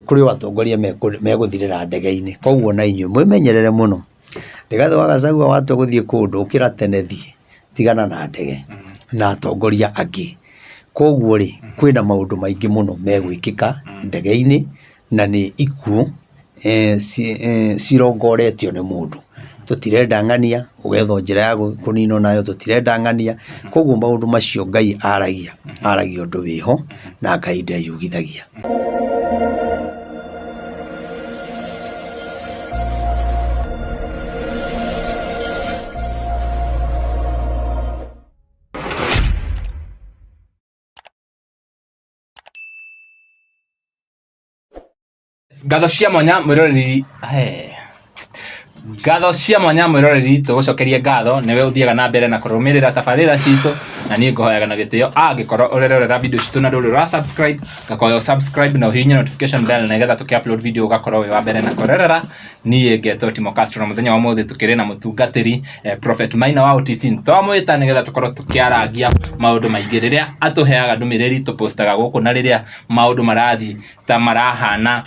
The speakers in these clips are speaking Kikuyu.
Kũrĩ o atongoria megũthirĩra ndege-inĩ, koguo na inyuĩ mwĩmenyerere mũno. Rigathĩ wa Gachagua watua gũthiĩ kũndũ ũkĩra tene thiĩ, tigana na ndege na atongoria angĩ. Koguo rĩ, kwĩna maũndũ maingĩ mũno megwĩkĩka ndege-inĩ na nĩ ikuũ cirongoretio nĩ mũndũ. Tũtirenda ng'ania, ũgethwo njĩra ya kũninwo nayo, tũtirenda ng'ania. Koguo maũndũ macio Ngai aragia, aragia ũndũ wĩho na Ngai ndeyugithagia. Ngatho cia mwanya mwĩroreri he. Ngatho cia mwanya mwĩroreri tũgũcokerie ngatho nĩwe ũthiaga na mbere na kũrũmĩrĩra tabarĩra citũ na niĩ ngũhoyaga na gĩtĩo angĩkorwo ũrerorera video citũ na ndũrĩ ũra subscribe ngakũhoya ũ subscribe na ũhihinye notification bell nĩgetha tũkĩ upload video ũgakorwo wĩ wa mbere na kũrerera. Niĩ ngetwo Timo Castro na mũthenya wa ũmũthĩ tũkĩrĩ na mũtungatĩri Prophet Maina wa OTC. Twamwĩta nĩgetha tũkorwo tũkĩarangia maũndũ maingĩ rĩrĩa atũheaga ndũmĩrĩri tũpostaga gũkũ na rĩrĩa maũndũ marathiĩ ta marahana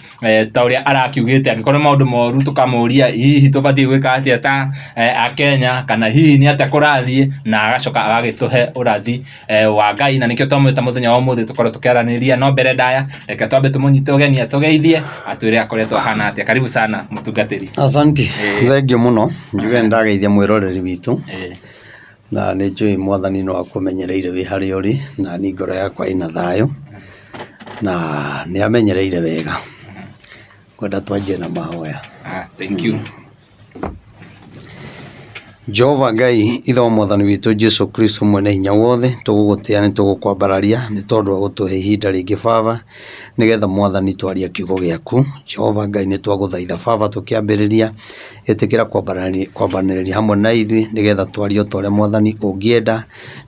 ta ũrĩa arakiugĩte angĩkorwo nĩ maũndũ moru tũkamũria hihi tũbatiĩ gwĩka atĩa ta Akenya kana hihi nĩ atĩa kũrathiĩ na agacoka agagĩtũhe ũrathi wa Ngai na nĩkĩo twamwĩta mũthenya wa ũmũthĩ tũkorwo tũkĩaranĩria no mbere ndaya reke twambe tũmũnyite ũgeni atũgeithie atwĩre akoretwo ahana atĩa. Karibu sana mũtungatĩri. Asanti, thengiũ mũno, njuge nĩ ndageithia mwĩroreri witũ. Na nĩ njũĩ mwathani no akũmenyereire wĩ harĩa ũrĩ, na niĩ ngoro yakwa ĩna thayũ, na nĩ amenyereire wega. Ngwenda twanjie na mahoya. Ah, thank you. Jehova Ngai, Ithe wa Mwathani witũ Jesu Kristo mwene hinya wothe, tũgũgũtĩa nĩ tũgũkwambararia nĩ tondũ wa gũtũhe ihinda rĩngĩ Baba, nĩgetha Mwathani twarie kiugo gĩaku. Jehova Ngai nĩ twagũthaitha Baba tũkĩambĩrĩria, ĩtĩkĩra kwambanĩrĩria hamwe na ithuĩ nĩgetha twarie o ta ũrĩa Mwathani ũngĩenda,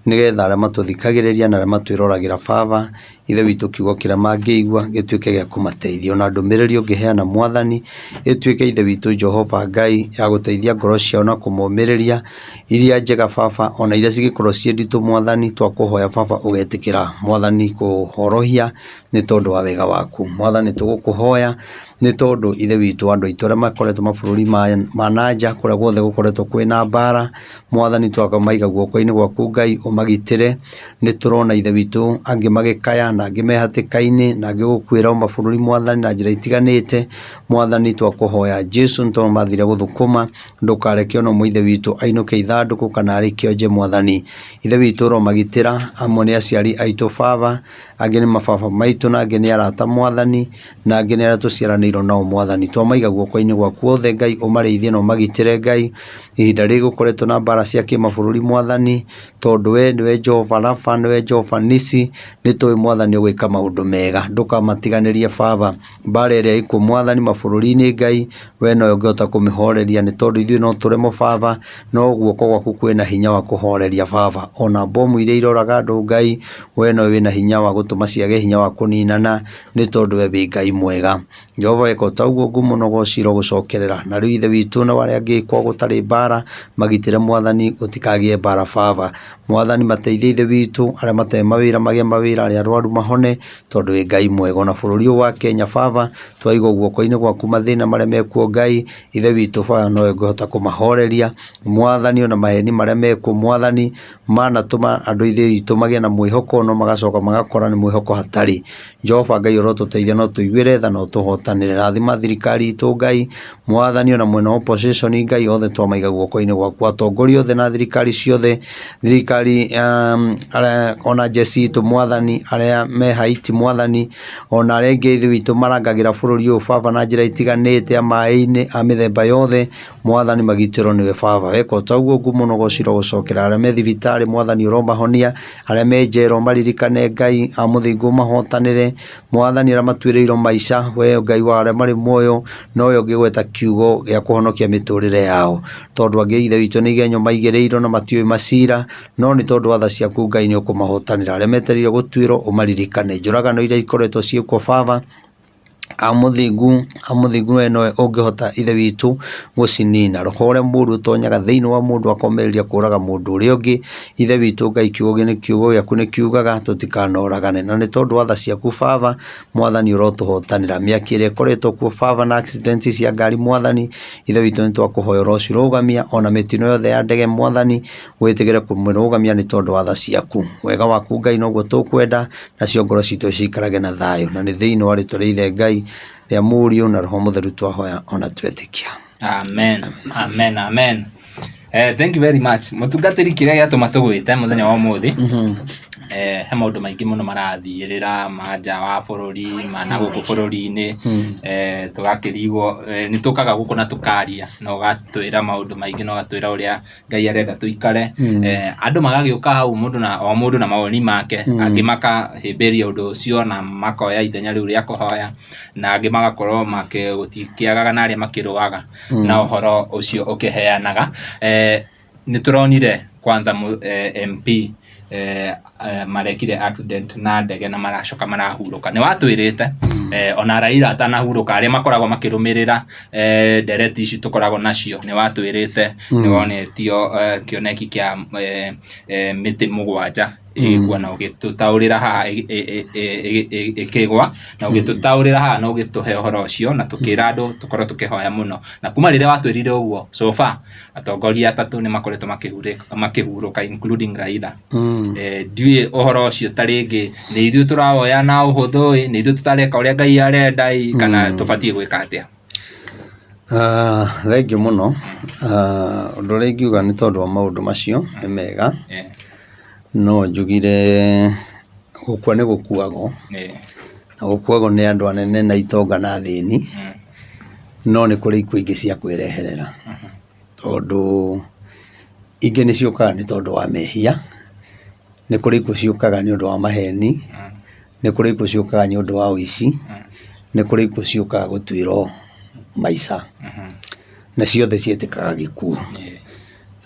nĩgetha arĩa matũthikagĩrĩria na arĩa matwĩroragĩra Baba, Ithe witũ kiugo kĩrĩa mangĩigua gĩtuĩke gĩa kũmateithia. Ona ndũmĩrĩri ũngĩheana Mwathani, ĩtuĩke Ithe witũ Jehova Ngai ya gũteithia ngoro ciao na kũmomĩrĩria, iria njega Baba, ona iria cingĩkorwo ciĩ nditũ Mwathani, twakũhoya Baba ũgetĩkĩra Mwathani kũhorohia nĩ tondũ wa wega waku. Mwathani tũgũkũhoya nĩ tondũ Ithe witũ andũ aitũ arĩa makoretwo mabũrũri ma na nja kũrĩa guothe gũkoretwo kwĩna mbara, Mwathani twamaiga guoko-inĩ gwaku Ngai ũmagitĩre. Nĩ tũrona Ithe witũ angĩ magĩkaya na angĩ me hatĩka-inĩ na angĩ gũkuĩra mabũrũri Mwathani na njĩra itiganĩte. Mwathani twakũhoya Jesu nĩ tondũ mathire gũthũkũma, ndũkareke ona ũmwe Ithe witũ ainũke ithandũkũ kana arĩ kĩonje Mwathani. Ithe witũ ũromagitĩra, amwe nĩ aciari aitũ Baba, angĩ nĩ mababa maitũ na angĩ nĩ arata Mwathani, na angĩ nĩ arĩa tũciaranĩirwo nao Mwathani. Twamaiga guoko-inĩ gwaku othe Ngai, ũmarĩithie na ũmagitĩre Ngai, ihinda rĩrĩ gũkoretwo na mbara cia kĩmabũrũri Mwathani, tondũ we nĩwe Jehova Rapha, nĩwe Jehova Nisi, nĩ tũĩ Mwathani ũgwĩka maũndũ mega. Ndũkamatiganĩrie Baba. Mbara ĩrĩa ĩkuo Mwathani mabũrũri-inĩ Ngai, we nowe ũngĩhota kũmĩhoreria nĩ tondũ ithuĩ no tũremwo Baba, no guoko gwaku kwĩna hinya wa kũhoreria Baba. Ona bomu iria iroraga andũ Ngai, we nowe wĩna hinya wa gũtũma ciage hinya wa kũninana nĩ tondũ we wĩ Ngai mwega. Jehova eka o ta ũguo ngumo na ũgooci irogũcokerera. Na rĩu Ithe witũ na arĩa angĩ kwao gũtarĩ mbara, magitĩre Mwathani gũtikagĩe mbara Baba. Mwathani mateithie Ithe witũ, arĩa matarĩ mawĩra magĩe mawĩra, arĩa arwaru mahone, tondũ wĩ Ngai mwega. Ona bũrũri ũyũ wa Kenya Baba, twaigwo guoko-inĩ gwaku mathĩna marĩa mekuo Ngai, Ithe witũ Baba nowe ũngĩhota kũmahoreria. Mwathani ona maheni marĩa mekuo Mwathani, manatũma andũ Ithe witũ magĩe na mwĩhoko no magacoka magakora nĩ mwĩhoko hatarĩ. Jehova Ngai ũrotũteithia na ũtũiguĩre tha na ũtũhotanĩre. Rathima thirikari itũ Ngai, Mwathani ona mwena wa opposition Ngai othe twamaiga guoko-inĩ gwaku. Atongoria othe na thirikari ciothe, thirikari ona jeshi itũ Mwathani, arĩa me Haiti Mwathani, ona arĩa angĩ Ithe witũ marangagĩra bũrũri ũyũ Baba na njĩra itiganĩte, a maĩ-inĩ, a mĩthemba yothe, Mwathani magitĩrwo nĩwe Baba. Weka o ta ũguo ngumo na ũgoci irogũcokera. Arĩa me thibitarĩ Mwathani ũromahonia, arĩa me njera ũmaririkane Ngai, a mũthingu ũmahotanĩre, Mwathani arĩa matuĩrĩirwo maica, we Ngai wa arĩa marĩ muoyo, nowe ũngĩgweta kiugo gĩa kũhonokia mĩtũrĩre yao. Tondũ angĩ Ithe witũ nĩ igenyo maigĩrĩirwo na matiũĩ macira, no nĩ tondũ wa tha ciaku Ngai nĩ ũkũmahotanĩra. Arĩa metereire gũtuĩrwo ũmaririkane. Njũragano iria ikoretwo ciĩkwo Baba, Amũthingu we nowe ũngĩhota Ithe witũ gũcinina. Roho ũrĩa mũũru ũtonyaga thĩinĩ wa mũndũ akomĩrĩria kũraga mũndũ ũrĩa ũngĩ. Ithe witũ Ngai, kiugo gĩaku nĩ kiugaga tũtikanoragane, na nĩ tondũ wa tha ciaku Baba Mwathani ũrotũhotanĩra. Mĩaki ĩrĩa ĩkoretwo kuo Baba na accident cia ngari Mwathani Ithe witũ nĩ twakũhoya ũrocirũgamia, ona mĩtino yothe ya ndege Mwathani wĩtĩkĩre kũmĩrũgamia nĩ tondũ wa tha ciaku. Wega waku Ngai noguo tũkwenda, nacio ngoro citũ ciikarage na thayũ, na nĩ thĩinĩ wa rĩtwa rĩa Ithe Ngai, rĩa Mũriũ na Roho Mũtheru twahoya ona twetĩkia. Amen. Amen. Amen. Thank you very much. Mũtungatĩri, kĩrĩa gĩatũma tũgwĩte mũthenya wa ũmũthĩ, he maũndũ maingĩ mũno marathiĩrĩra ma nja wa bũrũri, ma na gũkũ bũrũri-inĩ. Tũgakĩrigwo, nĩ tũkaga gũkũ na tũkaria na ũgatwĩra maũndũ maingĩ na ũgatwĩra ũrĩa Ngai arenda tũikare. Andũ magagĩũka hau mũndũ na o mũndũ na mawoni make, angĩ makahĩmbĩria ũndũ ũcio na makoya ithenya rĩu rĩa kũhoya, na angĩ magakorwo gũtikĩagaga na arĩa makĩrũaga na ũhoro ũcio ũkĩheanaga. Nĩ tũronire kwanza MP marekire accident na ndege na maracoka marahurũka. Nĩ watwĩrĩte ona Raila atanahurũka, arĩa makoragwo makĩrũmĩrĩra ndereti ici tũkoragwo nacio, nĩ watwĩrĩte nĩ wonetio kĩoneki kĩa mĩtĩ mũgwanja ĩgĩkua, na ũgĩtũtaũrĩra haha ĩkĩgwa, na ũgĩtũtaũrĩra haha na ũgĩtũhe ũhoro ũcio, na tũkĩra andũ tũkorwo tũkĩhoya mũno. Na kuma rĩrĩa watwĩrire ũguo, so far atongoria atatũ nĩ makoretwo makĩhurũka, including Raila. Ndiũĩ ũhoro ũcio ta rĩngĩ nĩ ithuĩ tũrawoya na ũhũthũ ĩ, nĩ ithuĩ tũtareka ũrĩa Ngai arenda ĩ, kana tũbatiĩ gwĩka atĩa? Thengiũ mũno. Ũndũ ũrĩa ingiuga nĩ tondũ wa maũndũ macio nĩ mega, no njugire gũkua nĩ gũkuagwo, na gũkuagwo nĩ andũ anene na itonga na athĩni, no nĩ kũrĩ ikuũ ingĩ cia kwĩreherera, tondũ ingĩ nĩ ciũkaga nĩ tondũ wa mehia, nĩ kũrĩ ikuũ ciũkaga nĩ ũndũ wa maheni, nĩ kũrĩ ikuũ ciũkaga nĩ ũndũ wa ũici, nĩ kũrĩ ikuũ ciũkaga gũtuĩrwo maica, na ciothe ciĩtĩkaga gĩkuũ.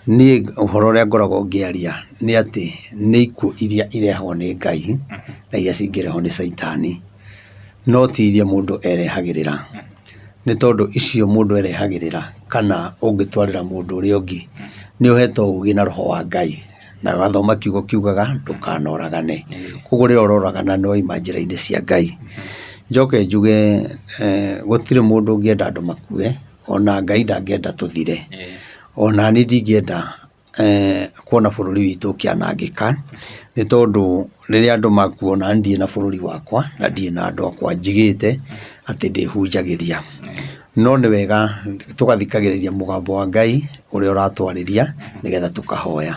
Niĩ ũhoro ũrĩa ngoragwo ngĩaria nĩ atĩ nĩ ikuũ iria irehagwo nĩ Ngai na iria cingĩrehwo nĩ caitani, no ti iria mũndũ erehagĩrĩra, nĩ tondũ icio mũndũ erehagĩrĩra kana ũngĩtwarĩra mũndũ ũrĩa ũngĩ, nĩ ũhetwo ũgĩ na roho wa Ngai, na wathoma kiugo kiugaga ndũkanoragane. Koguo rĩrĩa ũroragana nĩ waima njĩra-inĩ cia Ngai. Njoke njuge gũtirĩ mũndũ ũngĩenda andũ makue, ona Ngai ndangĩenda tũthire. Ona niĩ ndingĩenda kuona bũrũri witũ ũkĩanangĩka, nĩ tondũ rĩrĩa andũ makua ona niĩ ndirĩ na bũrũri wakwa na ndirĩ na andũ akwa njigĩte atĩ ndĩhunjagĩria. No nĩ wega tũgathikagĩrĩria mũgambo wa Ngai ũrĩa ũratwarĩria nĩgetha tũkahoya.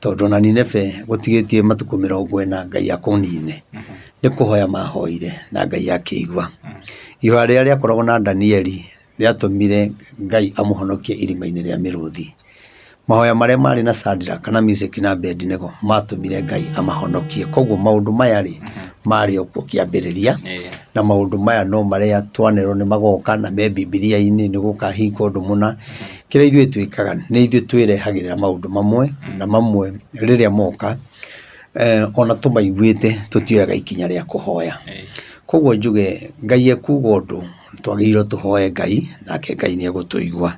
Tondũ ona Nineve gũtigĩtie matukũ 40 Ngai akũnine, nĩ kũhoya mahoire na Ngai akĩigua. Ihoya rĩrĩa rĩakoragwo na Danieli rĩatũmire Ngai amũhonokie irima-inĩ rĩa mĩrũthi. Mahoya marĩa marĩ na Shadrach na Meshach na Abednego matũmire Ngai amahonokie. Koguo maũndũ maya rĩ, marĩ o kuo kĩambĩrĩria, na maũndũ maya no marĩa twanerwo nĩ magoka na me Bibilia-inĩ nĩ gũkahinga ũndũ mũna. Kĩrĩa ithuĩ twĩkaga nĩ ithuĩ twĩrehagĩrĩra maũndũ mamwe na mamwe rĩrĩa moka, ona tũmaiguĩte tũtioyaga ikinya rĩa kũhoya. Koguo njuge Ngai ekuga ũndũ twagĩrĩirwo tũhoe Ngai nake Ngai nĩ egũtũigua.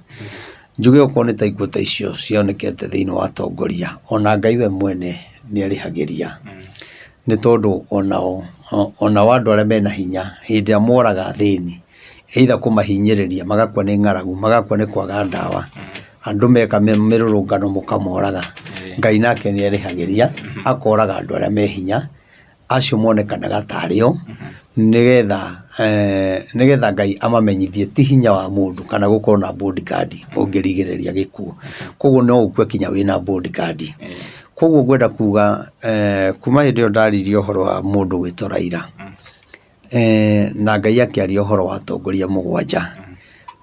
Njuge okorwo nĩ ta ikuũ ta icio cionekete thĩinĩ wa atongoria, ona Ngai we mwene nĩ arĩhagĩria. Nĩ tondũ onao onao andũ arĩa mena hinya hĩndĩ ĩrĩa moraga athĩni, either kũmahinyĩrĩria magakua nĩ ng'aragu, magakua nĩ kwaga ndawa, andũ meka mĩrũrũngano mũkamoraga, Ngai nake nĩ arĩhagĩria, akoraga andũ arĩa me hinya, acio monekanaga tarĩ o, nĩgetha Ngai amamenyithie ti hinya wa mũndũ kana gũkorwo na bodyguard ũngĩrigĩrĩria gĩkuũ. Koguo no ũkue kinya wĩna bodyguard. Koguo ngwenda kuga kuma hĩndĩ ĩyo ndaririe ũhoro wa mũndũ ũgwĩtwo Raila, na Ngai akĩaria ũhoro wa atongoria mũgwanja,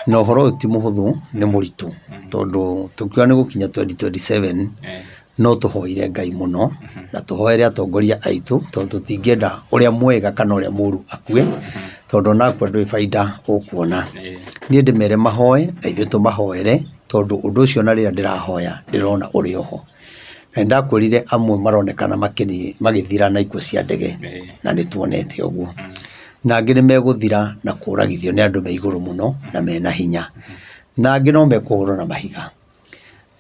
na ũhoro ũyũ ti mũhũthũ nĩ mũritũ, tondũ tũkiuga nĩ gũkinya 2027 no tũhoire Ngai mũno na tũhoere atongoria aitũ, tondũ tũtingĩenda ũrĩa mwega kana ũrĩa mũru akue, tondũ ona akua ndũrĩ baida ũkuona. Niĩ ndĩmere mahoe na ithuĩ tũmahoere, tondũ ũndũ ũcio ona rĩrĩa ndĩrahoya ndĩrona ũrĩ oho. Na nĩndakwĩrire amwe maronekana magĩthira na ikuũ cia ndege, na nĩ tuonete ũguo. Na angĩ nĩ megũthira na kũragithio nĩ andũ me igũrũ mũno na mena hinya. Na angĩ no mekũhũrwo na mahiga.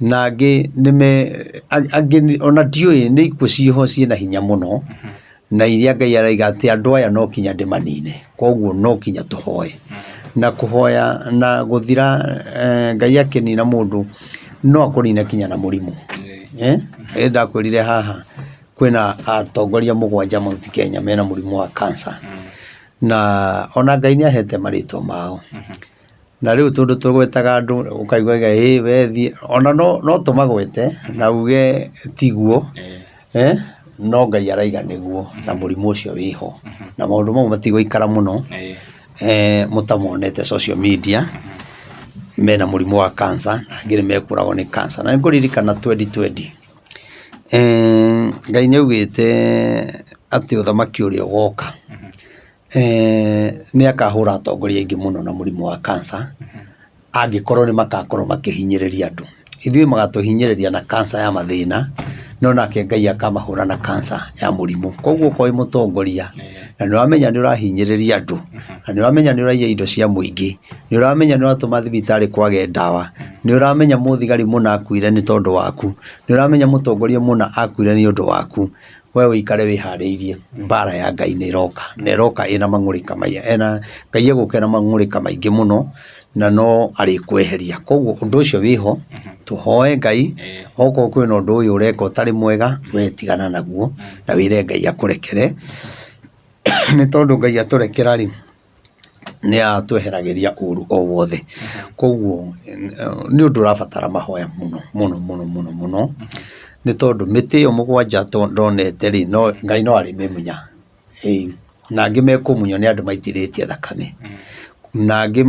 Na angĩ nĩ me angĩ ona ndiũĩ nĩ ikuũ ciĩho ciĩna hinya mũno, na iria Ngai araiga atĩ andũ aya no kinya ndĩmanine. Koguo no kinya tũhoe. Na kũhoya na gũthira Ngai akĩnina mũndũ no akũnine kinya na mũrimũ. Nĩ ndakwĩrire haha kwĩna atongoria mũgwanja Mount Kenya mena mũrimũ wa cancer. Na ona Ngai nĩ ahete marĩtwa mao. Na rĩu tondũ tũgwetaga andũ ũkaigua ĩ we thiĩ, ona no tũmagwete na uge tiguo, no Ngai araiga nĩguo na mũrimũ ũcio wĩho. Na maũndũ mau matigũikara mũno mũtamonete social media, mena mũrimũ wa cancer na angĩ nĩ mekũragwo nĩ cancer. Na nĩ ngũririkana 2020, Ngai nĩ augĩte atĩ ũthamaki ũrĩa ũgoka Nĩ akahũra atongoria aingĩ mũno na mũrimũ wa cancer, angĩkorwo nĩ magakorwo makĩhinyĩrĩria andũ. Ithuĩ magatũhinyĩrĩria na cancer ya mathĩna, no nake Ngai akamahũra na cancer ya mũrimũ. Koguo okorwo wĩ mũtongoria na nĩ ũramenya nĩ ũrahinyĩrĩria andũ, na nĩ ũramenya nĩ ũraiya indo cia mũingĩ, nĩ ũramenya nĩ ũratũma thibitarĩ kwage ndawa, nĩ ũramenya mũthigari mũna akuire nĩ tondũ waku, nĩ ũramenya mũtongoria mũna akuire nĩ ũndũ waku, We ũikare wĩharĩirie mbara ya Ngai nĩ ĩroka na ĩroka ĩna mang'ũrĩka ena Ngai egũka ena mang'ũrĩka maingĩ mũno na no arĩkweheria. Koguo ũndũ ũcio wĩho, tũhoe Ngai, okorwo kwĩna ũndũ ũyũ ũreka ũtarĩ mwega, we tigana naguo na wĩre Ngai akũrekere, nĩ tondũ Ngai atũrekera rĩ, nĩ atweheragĩria ũru o wothe. Koguo nĩ ũndũ ũrabatara mahoya mũno mũno mũno mũno mũno, nĩ tondũ mĩtĩ ĩyo mũgwanja ndonete rĩ, Ngai no arĩmĩmunya. Ĩĩ, na angĩ mekũmunywo nĩ andũ maitithĩtie thakame, na angĩ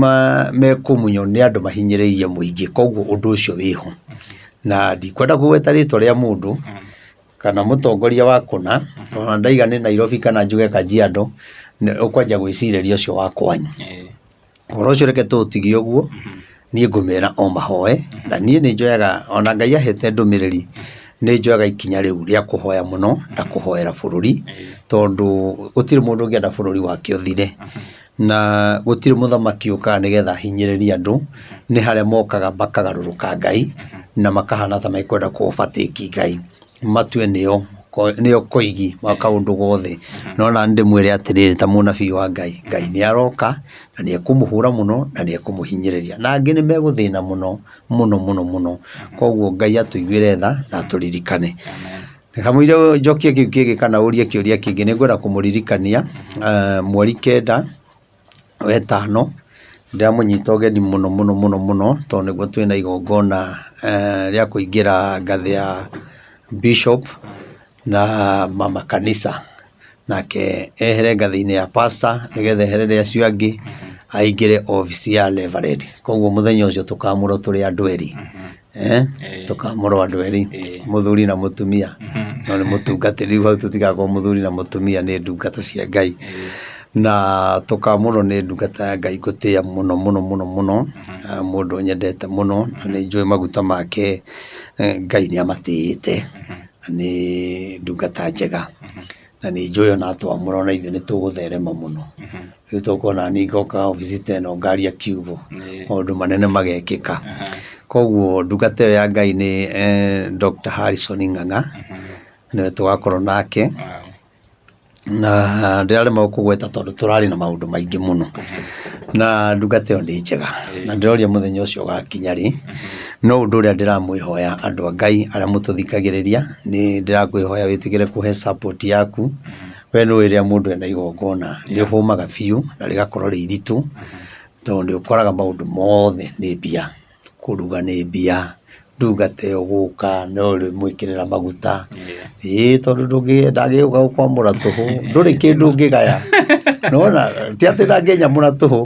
mekũmunywo nĩ andũ mahinyĩrĩirie mũingĩ, koguo ũndũ ũcio wĩho. Na ndikwenda kũgweta rĩtwa rĩa mũndũ, kana mũtongoria wa kũna, ona ndaiga nĩ Nairobi kana njuge Kajiado, ũkwanjia gwĩcirĩria ũcio wa kwanyu. Ũhoro ũcio reke tũũtige ũguo, niĩ ngũmera o mahoe, na niĩ nĩ njoyaga, ona Ngai ahete ndũmĩrĩri, nĩ njoyaga ikinya rĩu rĩa kũhoya mũno na kũhoera bũrũri, tondũ gũtirĩ mũndũ ũngĩenda bũrũri wake ũthire. Na gũtirĩ mũthamaki ũkaga nĩgetha ahinyĩrĩrie andũ, nĩ harĩa mokaga makagarũrũka Ngai, na makahana ta mekwenda kũ overtake Ngai, matue nĩo nĩo koigi wa kaũndũ gothe. No ona niĩ ndĩmwĩre atĩrĩrĩ ta mũnabii wa Ngai, Ngai nĩ aroka na nĩ ekũmũhũra mũno na nĩ ekũmũhinyĩrĩria. Na angĩ nĩ megũthĩna mũno mũno mũno mũno. Koguo Ngai atũiguĩre tha na atũririkane. Kamũira njokie kĩu kĩngĩ kana ũrie kĩũria kĩngĩ nĩ ngwenda kũmũririkania mweri 9 wetano, ndĩramũnyita ũgeni mũno mũno mũno mũno tondũ nĩguo twĩna igongona rĩa kũingĩra ngathĩ ya bishop na mama kanitha. Nake ehere ngathĩ-inĩ ya pastor nĩgetha eherere acio angĩ aingĩre obici ya reverend. Koguo mũthenya ũcio tũkamũrwo tũrĩ andũ erĩ. Tũkamũrwo andũ erĩ, mũthuri na mũtumia. No nĩ mũtungatĩri rĩu hau tũtigakorwo mũthuri na mũtumia nĩ ndungata cia Ngai. Na tũkamũrwo nĩ ndungata ya Ngai ngũtĩĩa mũno mũno mũno mũno, mũndũ nyendete mũno na nĩ njũĩ maguta make Ngai nĩ amatĩĩte, na nĩ ndungata njega. Na nĩ njũĩ ona twamũra ona ithuĩ nĩ tũgũtherema mũno. Rĩu tũkona niĩ ngoka obici ta ĩno ngaria kiugo, maũndũ manene magekĩka. Koguo ndungata ĩyo ya Ngai nĩ Doctor Harrison Ng'ang'a, nĩwe tũgakorwo nake. Na ndĩraremwo kũgweta tondũ tũrarĩ na maũndũ maingĩ mũno. Na ndungata ĩyo nĩ njega, na ndĩroria mũthenya ũcio ũgakinya rĩ. No ũndũ ũrĩa ndĩramwĩhoya andũ a Ngai arĩa mũtũthikagĩrĩria, nĩ ndĩrakwĩhoya wĩtĩkĩre kũhe support yaku. We nĩ ũĩ rĩrĩa mũndũ ena igongona nĩ ũhũmaga biũ na rĩgakorwo rĩ iritũ, tondũ nĩ ũkoraga maũndũ mothe nĩ mbia. Kũruga nĩ mbia, ndungata ĩyo gũka no ũrĩmwĩkĩrĩra maguta, ĩĩ tondũ ndangĩgĩũka gũkwamũra tũhũ, ndũrĩ kĩndũ ũngĩgaya. Nĩ wona ti atĩ ndangĩnyamũra tũhũ,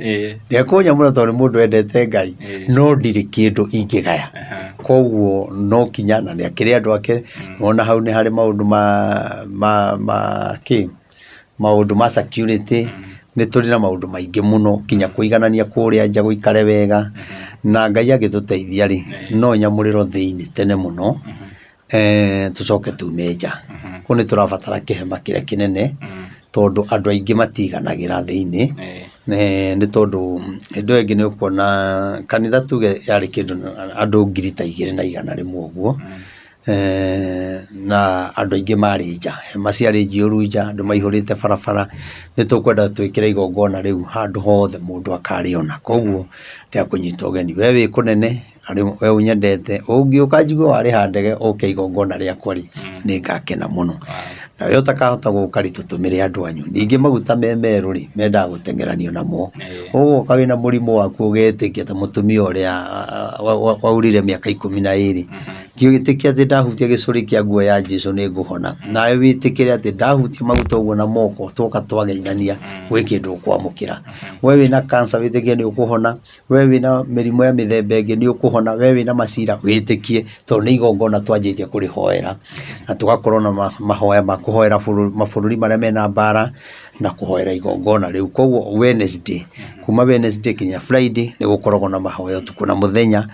nĩ ekũnyamũra tondũ nĩ mũndũ wendete Ngai, no ndirĩ kĩndũ ingĩgaya. Koguo no nginya na nĩ akĩrĩ andũ ake, nĩ wona hau nĩ harĩ maũndũ ma kĩ, maũndũ ma security, nĩ tũrĩ na maũndũ maingĩ mũno nginya kũiganania kũrĩa nja gũikare wega, na Ngai angĩtũteithia rĩ, no nyamũrĩrwo thĩiniĩ tene mũno, tũcoke tume nja. Kũu nĩ tũrabatara kĩhema kĩrĩa kĩnene, Tondũ andũ aingĩ matiganagĩra thĩinĩ. Nĩ tondũ hĩndĩ ĩyo ĩngĩ nĩ ũkuona kanitha tuge yarĩ kĩndũ andũ 2100 ũguo, na andũ aingĩ marĩ nja, hema ciarĩ njiyũru nja, andũ maihũrĩte barabara, nĩ tũkwenda twĩkĩre igongona rĩu handũ hothe mũndũ akarĩona, koguo ndĩrakũnyita ũgeni, we wĩ kũnene, we ũnyendete, ũngĩũka njigue warĩha ndege ũke igongona rĩakwa rĩ, nĩ ngakena mũno. Na we ũtakahota gũka rĩ, tũtũmĩre andũ anyu. Ningĩ maguta me merũ rĩ, mendaga gũteng'eranio namo. Ũgũka wĩna mũrimũ waku ũgetĩkia ta mũtumia ũrĩa waurire mĩaka 12. Ngĩgĩtĩkia atĩ ndahutia gĩcũrĩ kĩa nguo ya Jesu nĩ ngũhona. Nawe wĩtĩkĩre atĩ ndahutia maguta ũguo na moko, twoka twageithania, gwĩ kĩndũ ũkwamũkĩra. We wĩna cancer wĩtĩkie nĩ ũkũhona. We wĩna mĩrimũ ya mĩthemba ĩngĩ nĩ ũkũhona, we wĩna macira wĩtĩkie, tondũ nĩ igongona twanjĩtie kũrĩhoera, na tũgakorwo na mahoya ma kũhoera mabũrũri marĩa mena mbara, na kũhoera igongona rĩu. Koguo Wednesday, kuma Wednesday nginya Friday nĩ gũkoragwo na mahoya ũtukũ na mũthenya,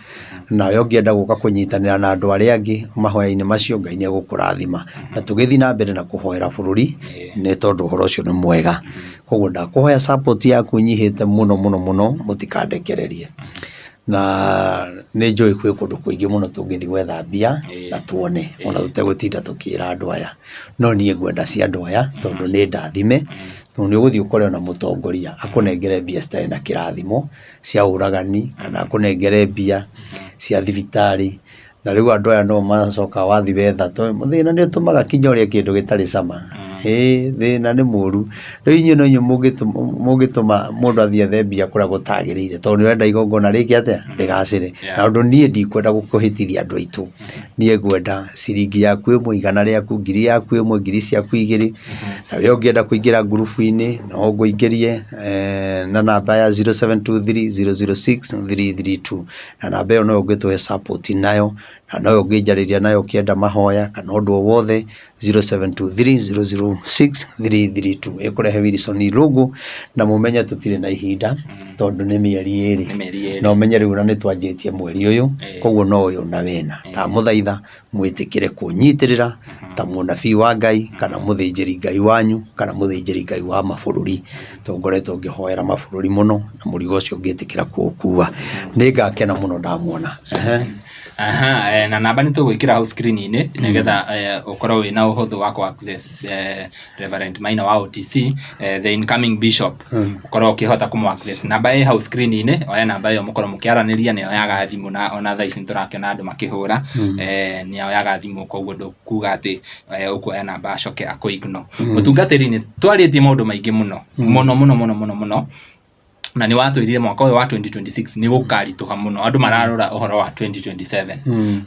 nawe ũngĩenda gũka kũnyitanĩra na andũ arĩa angĩ mahoya-inĩ macio, Ngai nĩ egũkũrathima. Na tũgĩthiĩ na mbere na kũhoera bũrũri, nĩ tondũ ũhoro ũcio nĩ mwega. Koguo ndakũhoya support yaku nyihĩte mũno mũno mũno mũtikandekererie. Na nĩ njũĩ kwĩ kũndũ kũingĩ mũno tũngĩthiĩ gwetha mbia na tuone ona tũtegũtinda tũkĩra andũ aya. No niĩ ngwenda cia andũ aya tondũ nĩ ndathime, tondũ nĩ ũgũthiĩ ũkore ona mũtongoria akũnengere mbia citarĩ na kĩrathimo cia ũragani kana akũnengere mbia cia thibitarĩ. Na rĩu andũ aya no macoka wathiĩ wetha thĩna nĩ ũtũmaga kinya ũrĩe kĩndũ gĩtarĩ cama. Ĩĩ thĩna nĩ mũru. Rĩu inyuĩ no inyuĩ mũngĩtũma mũndũ athiĩ ethe mbia kũrĩa gũtagĩrĩire tondũ nĩ ũrenda igongona rĩke atĩa? Rĩgacĩre. Na ũndũ niĩ ndikwenda kũhĩtithia andũ aitũ. Niĩ ngwenda ciringi yaku ĩmwe, igana rĩaku, ngiri yaku ĩmwe, ngiri ciaku igĩrĩ. Na we ũngĩenda kũingĩra ngurubu-inĩ no ngũingĩrie na namba ya 0723 006 332. Na namba ĩyo noyo ũngĩtũhe support nayo, na noyo ũngĩnjarĩria nayo ũkĩenda mahoya kana ũndũ o wothe, 0723006332 ĩkũrehe Wilson Irũngũ, na mũmenye tũtirĩ na ihinda tondũ nĩ mĩeri ĩrĩ. Nĩ mĩeri ĩrĩ. Na ũmenye rĩu ona nĩ twanjĩtie mweri ũyũ, koguo no ũyũ na wena. Ndamũthaitha mwĩtĩkĩre kũnyitĩrĩra ta mũnabii wa Ngai kana mũthĩnjĩri Ngai wanyu kana mũthĩnjĩri Ngai wa mabũrũri, tondũ ngoretwo ngĩhoera mabũrũri mũno na mũrigo ũcio ngĩtĩkĩra kũũkua. Nĩ ngakena mũno ndamuona. Ehe. Aha, na namba nĩ tũgwĩkĩra hau screen-inĩ nĩgetha ũkorwo wĩna ũhũthũ wa kũ access Reverend Maina wa OTC, the incoming bishop, ũkorwo ũkĩhota kũmũ access. Namba ĩ hau screen-inĩ, oya namba ĩyo mũkorwo mũkĩaranĩria, nĩ oyaga thimũ na ona thaa ici nĩ tũrakĩona andũ makĩhũra, nĩ oyaga thimũ koguo ndũkuga atĩ ũkuoya namba acoke akũ ignore. Mũtungatĩri nĩ twarĩtie maũndũ maingĩ mũno mũno mũno mũno mũno mũno, na nĩ watwĩrire mwaka ũyũ wa 2026 nĩ gũkaritũha mũno, andũ mararora ũhoro wa 2027,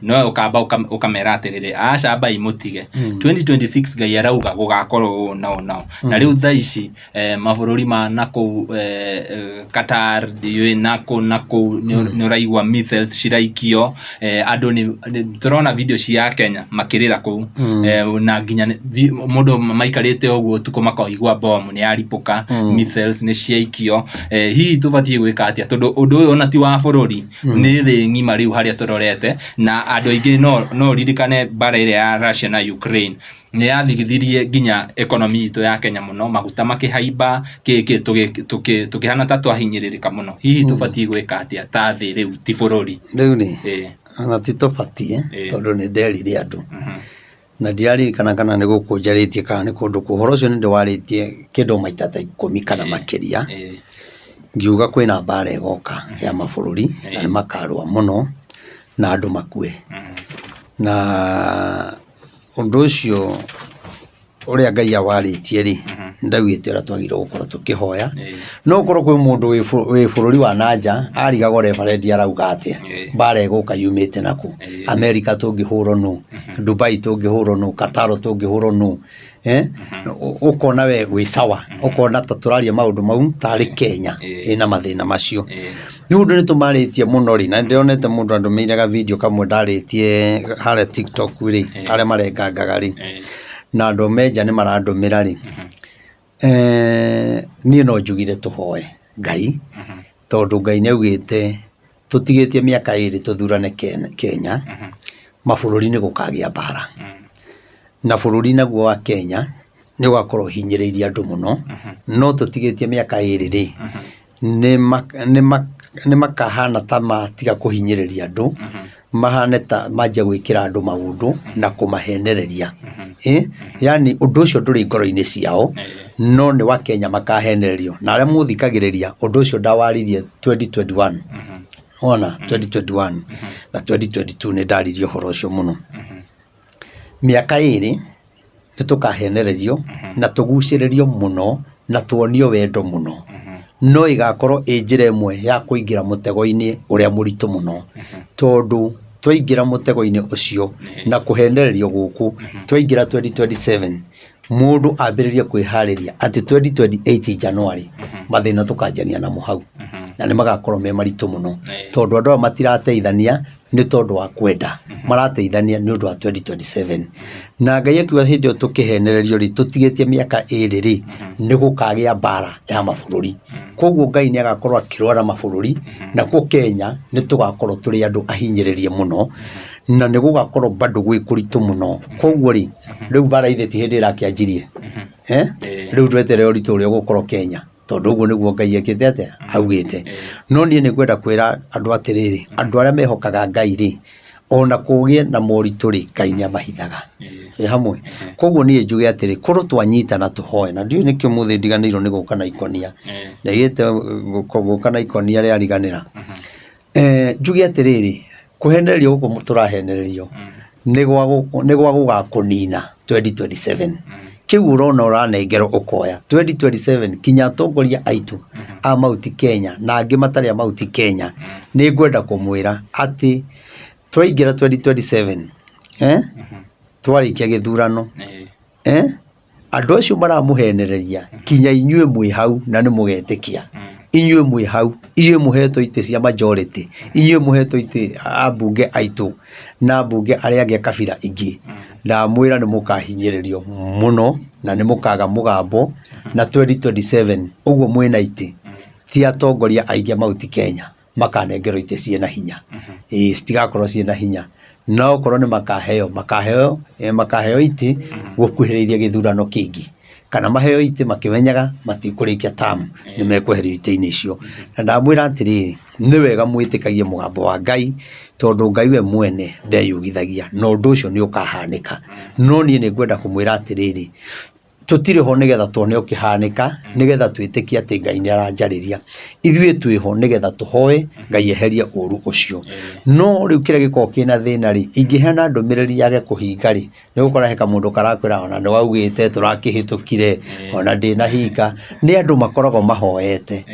no ũkamba ũkamera atĩrĩrĩ, aca ambai mũtige 2026, Ngai arauga gũgakorwo ũũ na ũũ na ũũ. Na rĩu thaa ici mabũrũri ma nakũu Qatar, ndiũĩ nakũ nakũu, nĩ ũraigua missiles ciraikio, andũ nĩ tũrona video cia Kenya makĩrĩra kũu, na nginya mũndũ maikarĩte ũguo ũtukũ makaigua bomu nĩ yaripũka, missiles nĩ ciaikio. Hihi tũbatiĩ gwĩka atĩa? Tondũ ũndũ ũyũ ona ti wa bũrũri, nĩ thĩ ng'ima rĩu harĩa tũrorete, na andũ aingĩ no ũririkane mbara ĩrĩa ya Russia na Ukraine nĩ yathigithirie nginya economy itũ ya Kenya mũno, maguta makĩhaimba, kĩ kĩ tũkĩhana ta twahinyĩrĩrĩka mũno. Hihi tũbatiĩ gwĩka atĩa ta thĩ rĩu, ti bũrũri? Rĩu rĩ, ona ti tũbatiĩ, tondũ nĩ nderire andũ na ndiraririkana kana nĩ gũkũ njarĩtie kana nĩ kũndũ kũ. Ũhoro ũcio nĩ ndĩwarĩtie kĩndũ maita ta 10 kana makĩria, ngiuga kwĩna mbara ĩgoka ya mabũrũri na nĩ makarũa mũno na andũ makue. Na ũndũ ũcio ũrĩa Ngai awarĩtie rĩ, ndaugĩte ũrĩa twagĩrĩirwo gũkorwo tũkĩhoya. No ũkorwo kwĩ mũndũ wĩ bũrũri wa nanja arigagwo reverend arauga atĩa, mbara ĩgũka yumĩte nakũ, America tũngĩhũrwo nũ, Dubai tũngĩhũrwo nũ, Qatar tũngĩhũrwo nũ, ũkona we wĩ sawa, ũkona ta tũraria maũndũ mau tarĩ Kenya ĩna mathĩna macio. Rĩu ũndũ nĩ tũmarĩtie mũno rĩ, na nĩ ndĩronete mũndũ andũmĩire ga video kamwe ndarĩtie harĩa TikTok rĩ, arĩa marengangaga rĩ, na andũ me nja nĩ marandũmĩra rĩ, niĩ no njugire tũhoe Ngai, tondũ Ngai nĩ augĩte tũtigĩtie mĩaka ĩrĩ tũthurane Kenya, mabũrũri nĩ gũkagĩa mbara. Na bũrũri naguo wa Kenya Nĩ ũgakorwo ũhinyĩrĩirie andũ mũno, no tũtigĩtie mĩaka 2 rĩ, nĩ makahana ta matiga kũhinyĩrĩria andũ, mahane ta manjia gwĩkĩra andũ maũndũ na kũmahenereria. Yani ũndũ ũcio ndũrĩ ngoro-inĩ ciao, no nĩ wa Kenya makahenererio. Na arĩa mũthikagĩrĩria, ũndũ ũcio ndawaririe 2021, ona 2021 na 2022 nĩ ndaririe ũhoro ũcio mũno. Mĩaka 2 nĩ tũkahenererio na tũgucĩrĩrio mũno na tuonio wendo mũno, no ĩgakorwo ĩ njĩra ĩmwe ya kũingĩra mũtego-inĩ ũrĩa mũritũ mũno, tondũ twaingĩra mũtego-inĩ ũcio na kũhenererio gũkũ, twaingĩra 2027 mũndũ ambĩrĩrie kwĩharĩria atĩ 2028 January mathĩna tũkanjania namo hau, na nĩ magakorwo me maritũ mũno, tondũ andũ aya matirateithania nĩ tondũ wa kwenda, marateithania nĩ ũndũ wa 2027. Na Ngai akiuga hĩndĩ ĩyo tũkĩhenererio rĩ, tũtigĩtie mĩaka 2 rĩ, nĩ gũkagĩa mbara ya mabũrũri. Koguo Ngai nĩ agakorwo akĩrũa na mabũrũri, nakuo Kenya nĩ tũgakorwo tũrĩ andũ ahinyĩrĩrie mũno, na nĩ gũgakorwo bado gwĩ kũritũ mũno. Koguo rĩ, rĩu mbara ithe ti hĩndĩ ĩrakĩanjirie, rĩu tweterere ũritũ ũrĩa ũgũkorwo Kenya, tondũ ũguo nĩguo Ngai ekĩte atĩa, augĩte. No niĩ nĩ ngwenda kwĩra andũ atĩrĩrĩ, andũ arĩa mehokaga Ngai rĩ, ona kũgĩe na moritũ rĩ, Ngai nĩ amahithaga. Ĩ hamwe. Koguo niĩ njuge atĩrĩ, korwo twanyitana tũhoe, na ndiũĩ nĩkĩ ũmũthĩ ndiganĩirwo nĩ gũka na ikonia, ndaigĩte gũka na ikonia rĩariganĩra. Njuge atĩrĩrĩ, kũhenererio gũkũ tũrahenererio nĩ gwa gũgakũnina 2027. Kĩu ũrona ũranengerwo ũkoya 2027, kinya atongoria aitũ a Mount Kenya na angĩ matarĩ a Mount Kenya, nĩ ngwenda kũmwĩra atĩ twaingĩra 2027, twarĩkia gĩthurano, andũ acio maramũhenereria kinya inyuĩ mwĩ hau na nĩ mũgetĩkia. Inyuĩ mwĩ hau, inyuĩ mũhetwo itĩ cia majority, inyuĩ mũhetwo itĩ ambunge aitũ na ambunge arĩa angĩ a kabira ingĩ, ndamwĩra nĩ mũkahinyĩrĩrio mũno na nĩ mũkaga mũgambo na 2027 ũguo mwĩna itĩ, ti atongoria aingĩ a Mount Kenya makanengerwo itĩ ciĩna hinya. Ĩĩ citigakorwo ciĩna hinya, no okorwo nĩ makaheo, makaheo, makaheo itĩ gũkuhĩrĩiria gĩthurano kĩngĩ, kana maheo itĩ makĩmenyaga matikũrĩkia term, nĩ mekweherio itĩ-inĩ icio. Na ndamwĩra atĩrĩrĩ, nĩ wega mwĩtĩkagie mũgambo wa Ngai, tondũ Ngai we mwene ndeyugithagia, na ũndũ ũcio nĩ ũkahanĩka. No niĩ nĩ ngwenda kũmwĩra atĩrĩrĩ, tũtirĩ ho nĩgetha tuone ũkĩhanĩka, nĩgetha twĩtĩkie atĩ Ngai nĩ aranjarĩria. Ithuĩ twĩho nĩgetha tũhoe Ngai eherie ũru ũcio. No rĩu kĩrĩa gĩkoragwo kĩna thĩna rĩ, ingĩheana ndũmĩrĩri yage kũhinga rĩ, nĩ ũgũkora he kamũndũ karakwĩra ona nĩ waugĩte tũrakĩhĩtũkire, ona ndĩnahinga. Nĩ andũ makoragwo mahoete.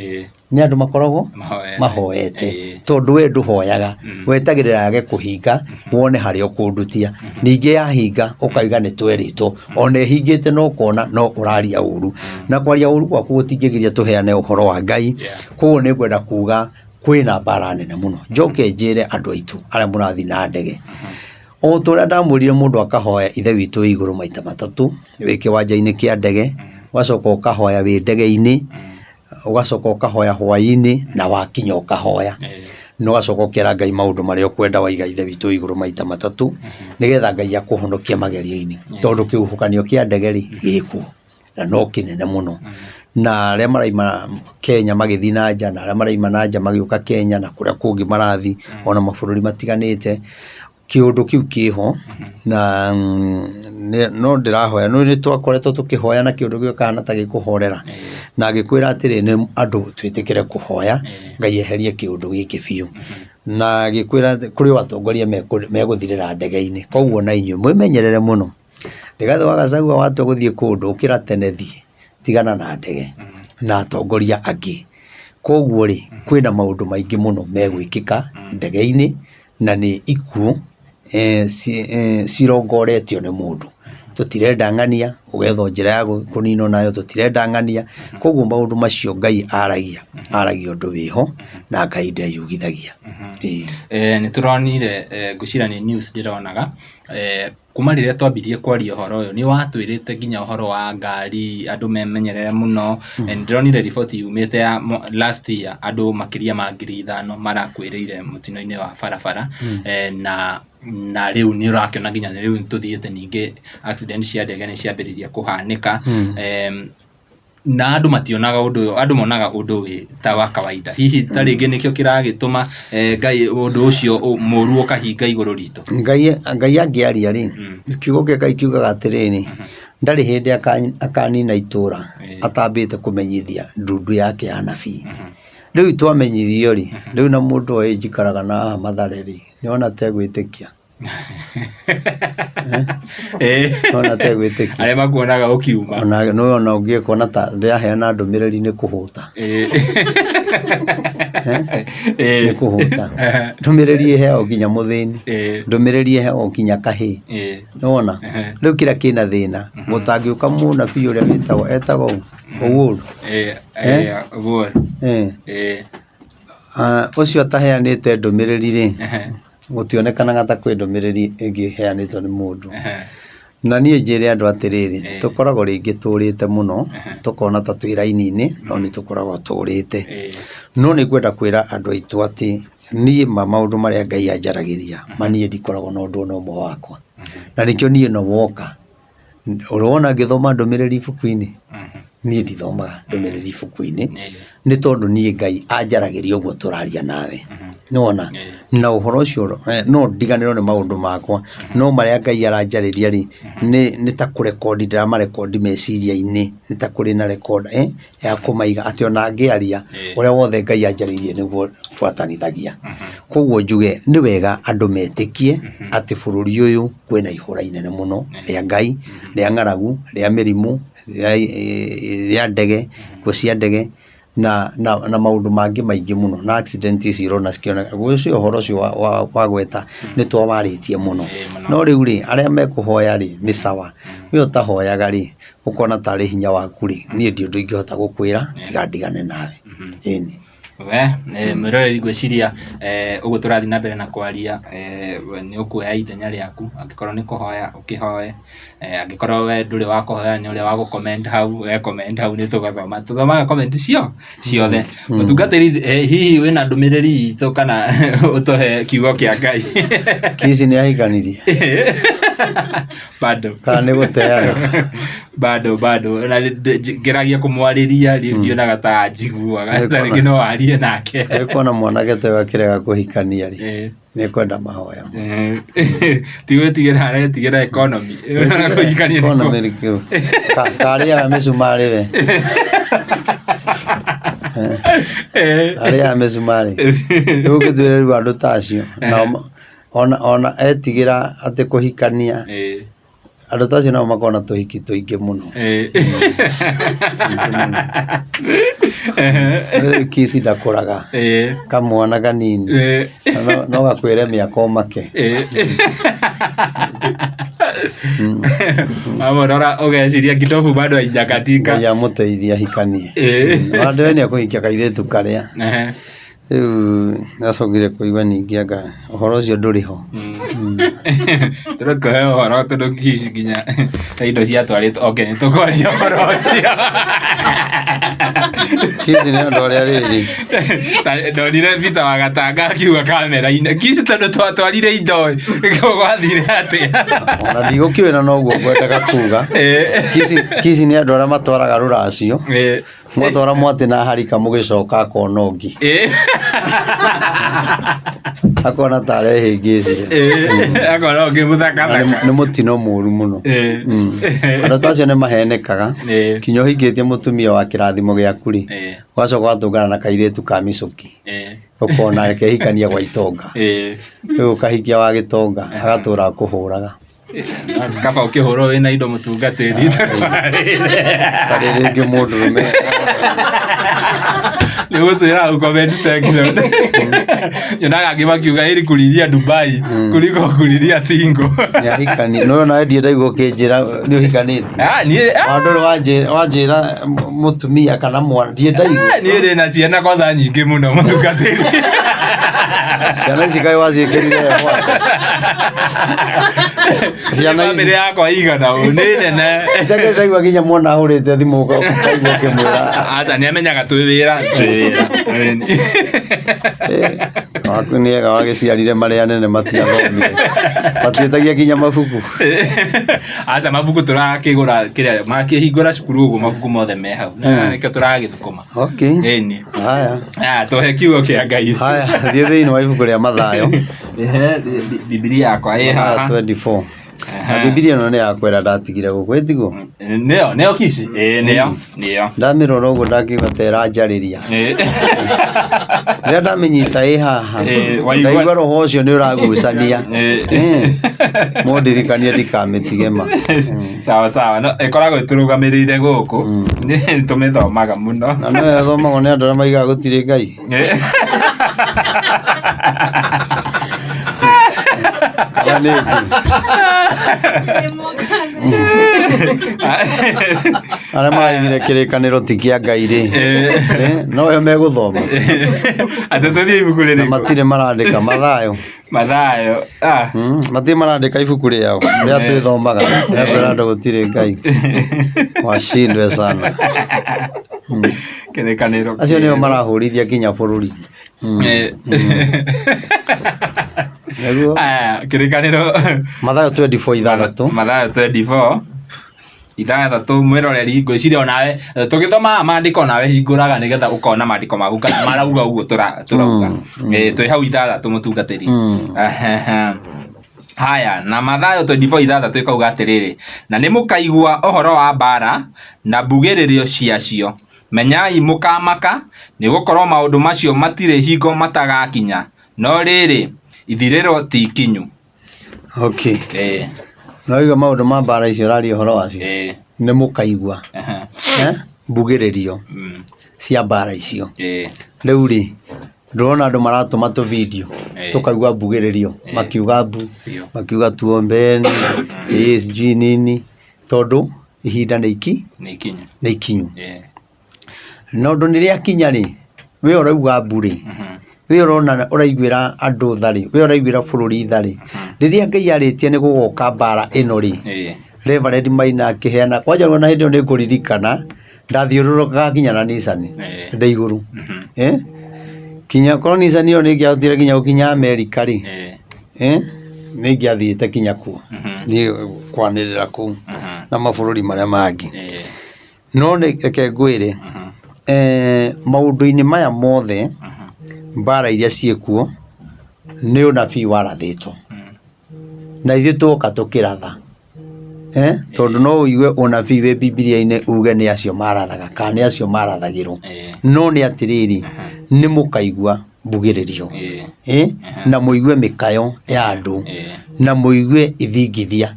Nĩ andũ makoragwo mahoete, tondũ we ndũhoyaga, wetagĩrĩra yage kũhinga wone harĩa ũkũndutia. Ningĩ yahinga ũkauga nĩ twerĩtwo, ona ĩhingĩte no ũkona no ũraria ũru. Na kwaria ũru gwaku gũtingĩgiria tũheane ũhoro wa Ngai. Koguo nĩ ngwenda kuga kwĩna mbara nene mũno. Njoke njĩre andũ aitũ arĩa mũrathiĩ na ndege, o ta ũrĩa ndamwĩrire mũndũ akahoya Ithe witũ wĩ igũrũ maita matatũ, wĩ kĩwanja-inĩ kĩa ndege, ũgacoka ũkahoya wĩ ndege-inĩ, ũgacoka ũkahoya hwaĩ-inĩ na wakinya ũkahoya, na ũgacoka ũkera Ngai maũndũ marĩa ũkwenda waiga Ithe witũ wĩ igũrũ maita matatũ, nĩgetha Ngai akũhonokie magerio-inĩ, tondũ kĩhuhũkanio kĩa ndege rĩ, gĩkuo na no kĩnene mũno. Na arĩa maraima Kenya magĩthiĩ na nja, na arĩa maraima na nja magĩũka Kenya na kũrĩa kũngĩ marathiĩ, ona mabũrũri matiganĩte, kĩũndũ kĩu kĩho na no ndĩrahoya, nĩ twakoretwo tũkĩhoya na kĩũndũ gĩũkaga kahana ta gĩkũhorera, na ngĩkwĩra atĩrĩ, nĩ andũ twĩtĩkĩre kũhoya Ngai eherie kĩũndũ gĩkĩ biũ. Na ngĩkwĩra atĩ kũrĩ o atongoria megũthirĩra ndege-inĩ, koguo na inyuĩ mwĩmenyerere mũno. Rigathĩ wa Gachagua watua gũthiĩ kũndũ, ũkĩra tene thiĩ, tigana na ndege na atongoria angĩ. Koguo rĩ, kwĩna maũndũ maingĩ mũno megwĩkĩka ndege-inĩ na nĩ ikuũ cirongoretio nĩ mũndũ. Tũtirenda ng'ania, ũgetha o njĩra ya kũninwo nayo, tũtirenda ng'ania. Koguo maũndũ macio Ngai aragia, aragia ũndũ wĩho na Ngai ndeyugithagia. Ĩĩ. Nĩ tũronire, ngwĩciria nĩ news ndĩronaga, kuma rĩrĩa twambirie kwaria ũhoro ũyũ nĩ watwĩrĩte nginya ũhoro wa ngari andũ memenyerere mũno. Ndĩronire riboti yumĩte ya last year andũ makĩria ma 5,000 marakuĩrĩire mũtino-inĩ wa barabara, na Na rĩu nĩ ũrakĩona nginya rĩu nĩ tũthiĩte ningĩ accident cia ndege nĩ ciambĩrĩria kũhanĩka. Na andũ mationaga ũndũ ũyũ, andũ monaga ũndũ wĩ ta wa kawaida. Hihi ta rĩngĩ nĩkĩo kĩragĩtũma Ngai ũndũ ũcio mũru ũkahinga igũrũ ritũ. Ngai angĩaria rĩ, kiugo kĩa Ngai kiugaga atĩrĩrĩ, ndarĩ hĩndĩ akanina itũra atambĩte kũmenyithia ndundu yake ya anabii. Rĩu twamenyithio rĩ, rĩu na mũndũ oĩ njikaraga na haha Mathare rĩ, nĩwona ta egwĩtĩkia? Nĩwona ta egwĩtĩkia? Arĩa makuonaga ũkiuma. Ona nĩwe ona ũngĩkuona ta ndĩraheana ndũmĩrĩri nĩ kũhũta. Nĩ kũhũta. Ndũmĩrĩri ĩheagwo nginya mũthĩni. Ndũmĩrĩri ĩheagwo nginya kahĩĩ. Nĩwona? Rĩu kĩrĩa kĩna thĩna, gũtangĩũka mũnabii ũrĩa wĩtagwo, etagwo ũ? Owuor. Owuor. Ũcio ataheanĩte ndũmĩrĩri rĩ, gũtionekanaga ta kwĩ ndũmĩrĩri ĩngĩ ĩheanĩtwo nĩ mũndũ. Na niĩ njĩre andũ atĩrĩrĩ, tũkoragwo rĩngĩ tũrĩte mũno, tũkona ta twĩ raini-inĩ, no nĩ tũkoragwo tũrĩte. No nĩ ngwenda kwĩra andũ aitũ atĩ, niĩ ma maũndũ marĩa Ngai anjaragĩria, ma niĩ ndikoragwo na ũndũ ona ũmwe wakwa. Na nĩkĩo niĩ no woka, ũrona ngĩthoma ndũmĩrĩri ibuku-inĩ? Niĩ ndithomaga ndũmĩrĩri ibuku-inĩ, nĩ tondũ niĩ Ngai anjaragĩria ũguo tũraria nawe. Nĩwona? Na ũhoro ũcio no ndiganĩrwo nĩ maũndũ makwa, no marĩa Ngai aranjarĩria rĩ, nĩ ta kũrekondi ndĩramarekondi meciria-inĩ, nĩ ta kũrĩ na recorder ya kũmaiga atĩ ona ngĩaria, ũrĩa wothe Ngai anjarĩirie nĩguo buatanithagia. Koguo njuge nĩ wega andũ metĩkie atĩ bũrũri ũyũ kwĩna ihũra inene mũno rĩa Ngai, rĩa ng'aragu, rĩa mĩrimũ, rĩa ndege, ikuũ cia ndege na maũndũ mangĩ maingĩ mũno, na accident ici ũrona cikĩoneka. Ũcio ũhoro ũcio wagweta nĩ twawarĩtie mũno. No rĩu rĩ, arĩa mekũhoya rĩ, nĩ sawa. We ũtahoyaga rĩ, ũkona tarĩ hinya waku rĩ, niĩ ndirĩ ũndũ ingĩhota gũkwĩra tiga ndigane nawe. Ĩni. We mwĩroreri ngwĩciria ũguo tũrathiĩ na mbere na kwaria nĩ ũkuoya ithenya rĩaku, angĩkorwo nĩ kũhoya ũkĩhoe, angĩkorwo we ndũrĩ wa kũhoya nĩ ũrĩa wa gũ comment hau, we comment hau nĩ tũgathoma, tũthomaga comment ciothe. Mũtungatĩri hihi wĩna ndũmĩrĩri itũ kana ũtũhe kiugo kĩa Ngai? Kici nĩ ahikanirie? Bado. Kana nĩ gũteana? Bado bado na ngeragia kũmwarĩria rĩu ndionaga ta anjiguaga, ta rĩngĩ no arie nake. Nĩ kuona mwanake ta ũyũ akĩrega kũhikania rĩ, nĩ kwenda mahoya. Ti gwĩtigĩra aretigĩra economy. Kũhikania nĩ Economy nĩ kĩũ. Karĩaga mĩcumarĩ we. Arĩaga mĩcumarĩ. Rĩu ũngĩtwĩre rĩu andũ ta acio, nao ona etigĩra atĩ kũhikania, andũ ta acio nao makoragwo na tũhiki tũingĩ mũno. Rĩu Kici ndakũraga, kamwana kanini, no gakwĩre mĩaka ũmake. Wamũrora ũgeciria kitovu bado haijakatika. Ngai amũteithie ahikanie. Ona ndĩũĩ nĩ ekũhikia kairĩtu karĩa. Rĩu nĩacokire kũigua ningĩ anga ũhoro ũcio ndũrĩ ho. Tũrekũhe ũhoro tondũ ici nginya indo ciatwarĩtwo, okay nĩ tũkwaria ũhoro ũcio. Kici nĩ andũ arĩa rĩrĩ. Ndonire Peter wa Gatanga akiuga kamera-inĩ, Kici tondũ twatwarire indo gwathire atĩa? Ona ndigũkĩũĩ na noguo ngwendaga kuga. Kici nĩ andũ arĩa matwaraga rũracio. Mwatwara mwatĩ na harika mũgĩcoka akona ũngĩ. Akona ta arehĩngĩcire. Akona ũngĩ mũthakathaka. Nĩ mũtino mũru mũno. Andũ ta acio nĩ mahenekaga. Kinya ũhikĩtie mũtumia wa kĩrathimo gĩaku rĩ, ũgacoka ũgatũngana na kairĩtu ka mĩcũki. Ũkona kehikania gwa itonga. Rĩu ũkahikia wa gĩtonga agatũra akũhũraga. Kaba ũkĩhũrwo wĩna indo mũtungatĩri. Tarĩ rĩngĩ mũndũrũme. Nĩ gũtwĩra hau comment section. Nyonaga angĩ makiuga heri kũrithia Dubai kuliko kũrithia single. Nĩ ahikanie. No ona ndirĩ ndaigua ũkĩnjĩra nĩ ũhikanĩtie. Ah, niĩ Ona ndũrĩ wanjĩra mũtumia kana mwana, ndirĩ ndaigua. Niĩ ndĩ na ciana kwanza nyingĩ mũno mũtungatĩri. Ciana ici kaĩ waciĩkĩrire heho atĩa? Ciana ici. Bamĩrĩ yakwa igana ũũ nĩ nene. Njakĩrĩ ndaigua nginya mwana ahũrĩte thimũ ũkaigua ũkĩmwĩra. Aca nĩ amenyaga twĩ wĩra, twĩ wĩra. Waku nĩ ega wagĩciarire marĩa anene matiathomire. Matiĩtagia nginya mabuku. Aca mabuku tũrakĩgũra kĩrĩa makĩhingũra cukuru ũguo mabuku mothe me hau. Nĩkĩo tũragĩthũkũma. Okay. Ĩni. Haya. Ah, tũhe kiugo kĩa Ngai. Haya, thiĩ thĩinĩ wa ibuku rĩa Mathayo. Ehe, Bibilia yakwa ĩ Mathayo haha. 24. Na Bibilia ĩno nĩ yakwĩra ndatigire gũkũ ĩtiguo? Nĩyo, nĩyo kici? Ĩĩ nĩyo, nĩyo. Ndamĩrora ũguo ndakiuga ta ĩranjarĩria. Ĩĩ. Rĩrĩa ndamĩnyita ĩ haha, Ĩĩ, waigua- ndaigua roho ũcio nĩ ũragucania. Ĩĩ. Ĩĩ. Mũndirikanie ndikamĩtige ma. Sawa sawa, no ĩkoragwo ĩtũrũgamĩrĩire gũkũ. Nĩ tũmĩthomaga mũno. Na no ĩthomagwo nĩ andũ arĩa maigaga gũtirĩ Ngai. Ĩĩ. Kana nĩ ĩngĩ. Arĩa maraigire kĩrĩkanĩro ti kĩa Ngai rĩ. Eh, no yo megũthoma. Atĩ tũthiĩ ibuku Na rĩrĩkũ? matirĩ marandĩka Mathayo. Mathayo. Ah. Matirĩ marandĩka ibuku rĩao rĩrĩa twĩthomaga. Rĩa kwĩra andũ gũtirĩ Ngai. Washindwe sana. Kĩrĩkanĩro. Acio nĩo marahũrithia nginya bũrũri. Ĩĩ. Nĩguo. Aya, kĩrĩkanĩro Mathayo 24 ithathatũ. Mathayo 24 ithathatũ mwĩroreri ngwĩciria onawe tũgĩthomaga maandĩko onawe hingũraga nĩgetha ũkona maandĩko maku kana marauga ũguo tũrauga. Ĩĩ, twĩ hau ithathatũ mũtungatĩri. Ahehe. Haya, na Mathayo 24 ithathatũ ĩkauga atĩrĩrĩ, na nĩ mũkaigua ũhoro wa mbaara na mbugĩrĩrio ciacio. Menyai mũkamaka, nĩ gũkorwo maũndũ macio matirĩ hingo matagakinya, no rĩrĩ, ithirĩro ti ikinyu. Okay. Ĩĩ, No igua maũndũ ma mbaara icio ũraria ũhoro wacio. ĩĩ, Nĩ mũkaigua. aha, Eh? Mbugĩrĩrio cia mbaara icio. ĩĩ, Rĩu rĩ, ndũrona andũ maratũma tũ video Ĩĩ. tũkaigua mbugĩrĩrio Ĩĩ. makiuga mbu Biũ. makiuga tuombeni ĩĩ sijui nini tondũ ihinda nĩ iki Nĩ ikinyu. nĩ ikinyu. Ĩĩ. Na ũndũ nĩ rĩakinya rĩ, we ũrauga mbu rĩ, we ũrona ũraiguĩra andũ tha rĩ, we ũraiguĩra bũrũri tha rĩ, rĩrĩa Ngai arĩtie nĩ gũgoka mbara ĩno rĩ, Ĩĩ. Reverend Maina akĩheana kwanja ona hĩndĩ ĩyo nĩ ngũririkana ndathiũrũrũkaga nginya na Nissan Ĩĩ. ndĩ igũrũ eh kinya korwo Nissan ĩyo nĩ ĩngĩahotire nginya gũkinya Amerika rĩ Ĩĩ. eh nĩ ingĩathiĩte kinya kuo niĩ kwanĩrĩra kũu na mabũrũri marĩa mangĩ. Ĩĩ. No nĩ reke ngwĩre maũndũ-inĩ maya mothe mbara iria ciĩkuo nĩ ũnabii warathĩtwo na ithuĩ tuoka tũkĩratha eh tondũ no ũigue ũnabii wĩ Bibilia-inĩ uge nĩ acio marathaga kana nĩ acio marathagĩrwo Ĩĩ. no nĩ atĩrĩrĩ nĩ mũkaigua mbugĩrĩrio Ĩĩ. eh na mũigue mĩkayo ya andũ Ĩĩ. na mũigue ithingithia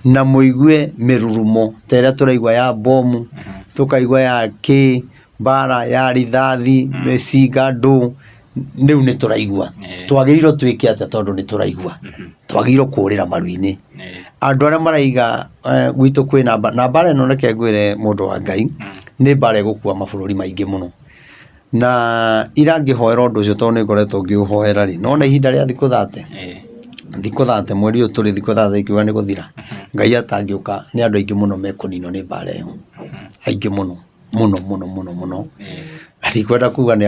na mũigue mĩrurumo ta ĩrĩa tũraigua ya bomu tũkaigua ya kĩ mbara ya rithathi mĩcinga ndũ rĩu nĩ tũraigua. Ĩĩ. Twagĩrĩirwo twĩke atĩa tondũ nĩ tũraigua? Twagĩrĩirwo kũrĩra maru-inĩ. Ĩĩ. Andũ arĩa maraiga gwitũ kwĩna mbara, na mbara ĩno reke ngwĩre mũndũ wa Ngai, nĩ mbara ĩgũkua mabũrũri maingĩ mũno. Na ira ngĩhoera ũndũ ũcio tondũ nĩ ngoretwo ngĩũhoera rĩ, nĩ wona ihinda rĩa thikũ 30? Ĩĩ. Thikũ 30 mweri ũyũ tũrĩ thikũ 30 ikiuga nĩ gũthira, Ngai atangĩũka nĩ andũ aingĩ mũno mekũninwo nĩ mbara ĩyo. Aingĩ mũno mũno mũno mũno mũno. Na ndikwenda kuga nĩ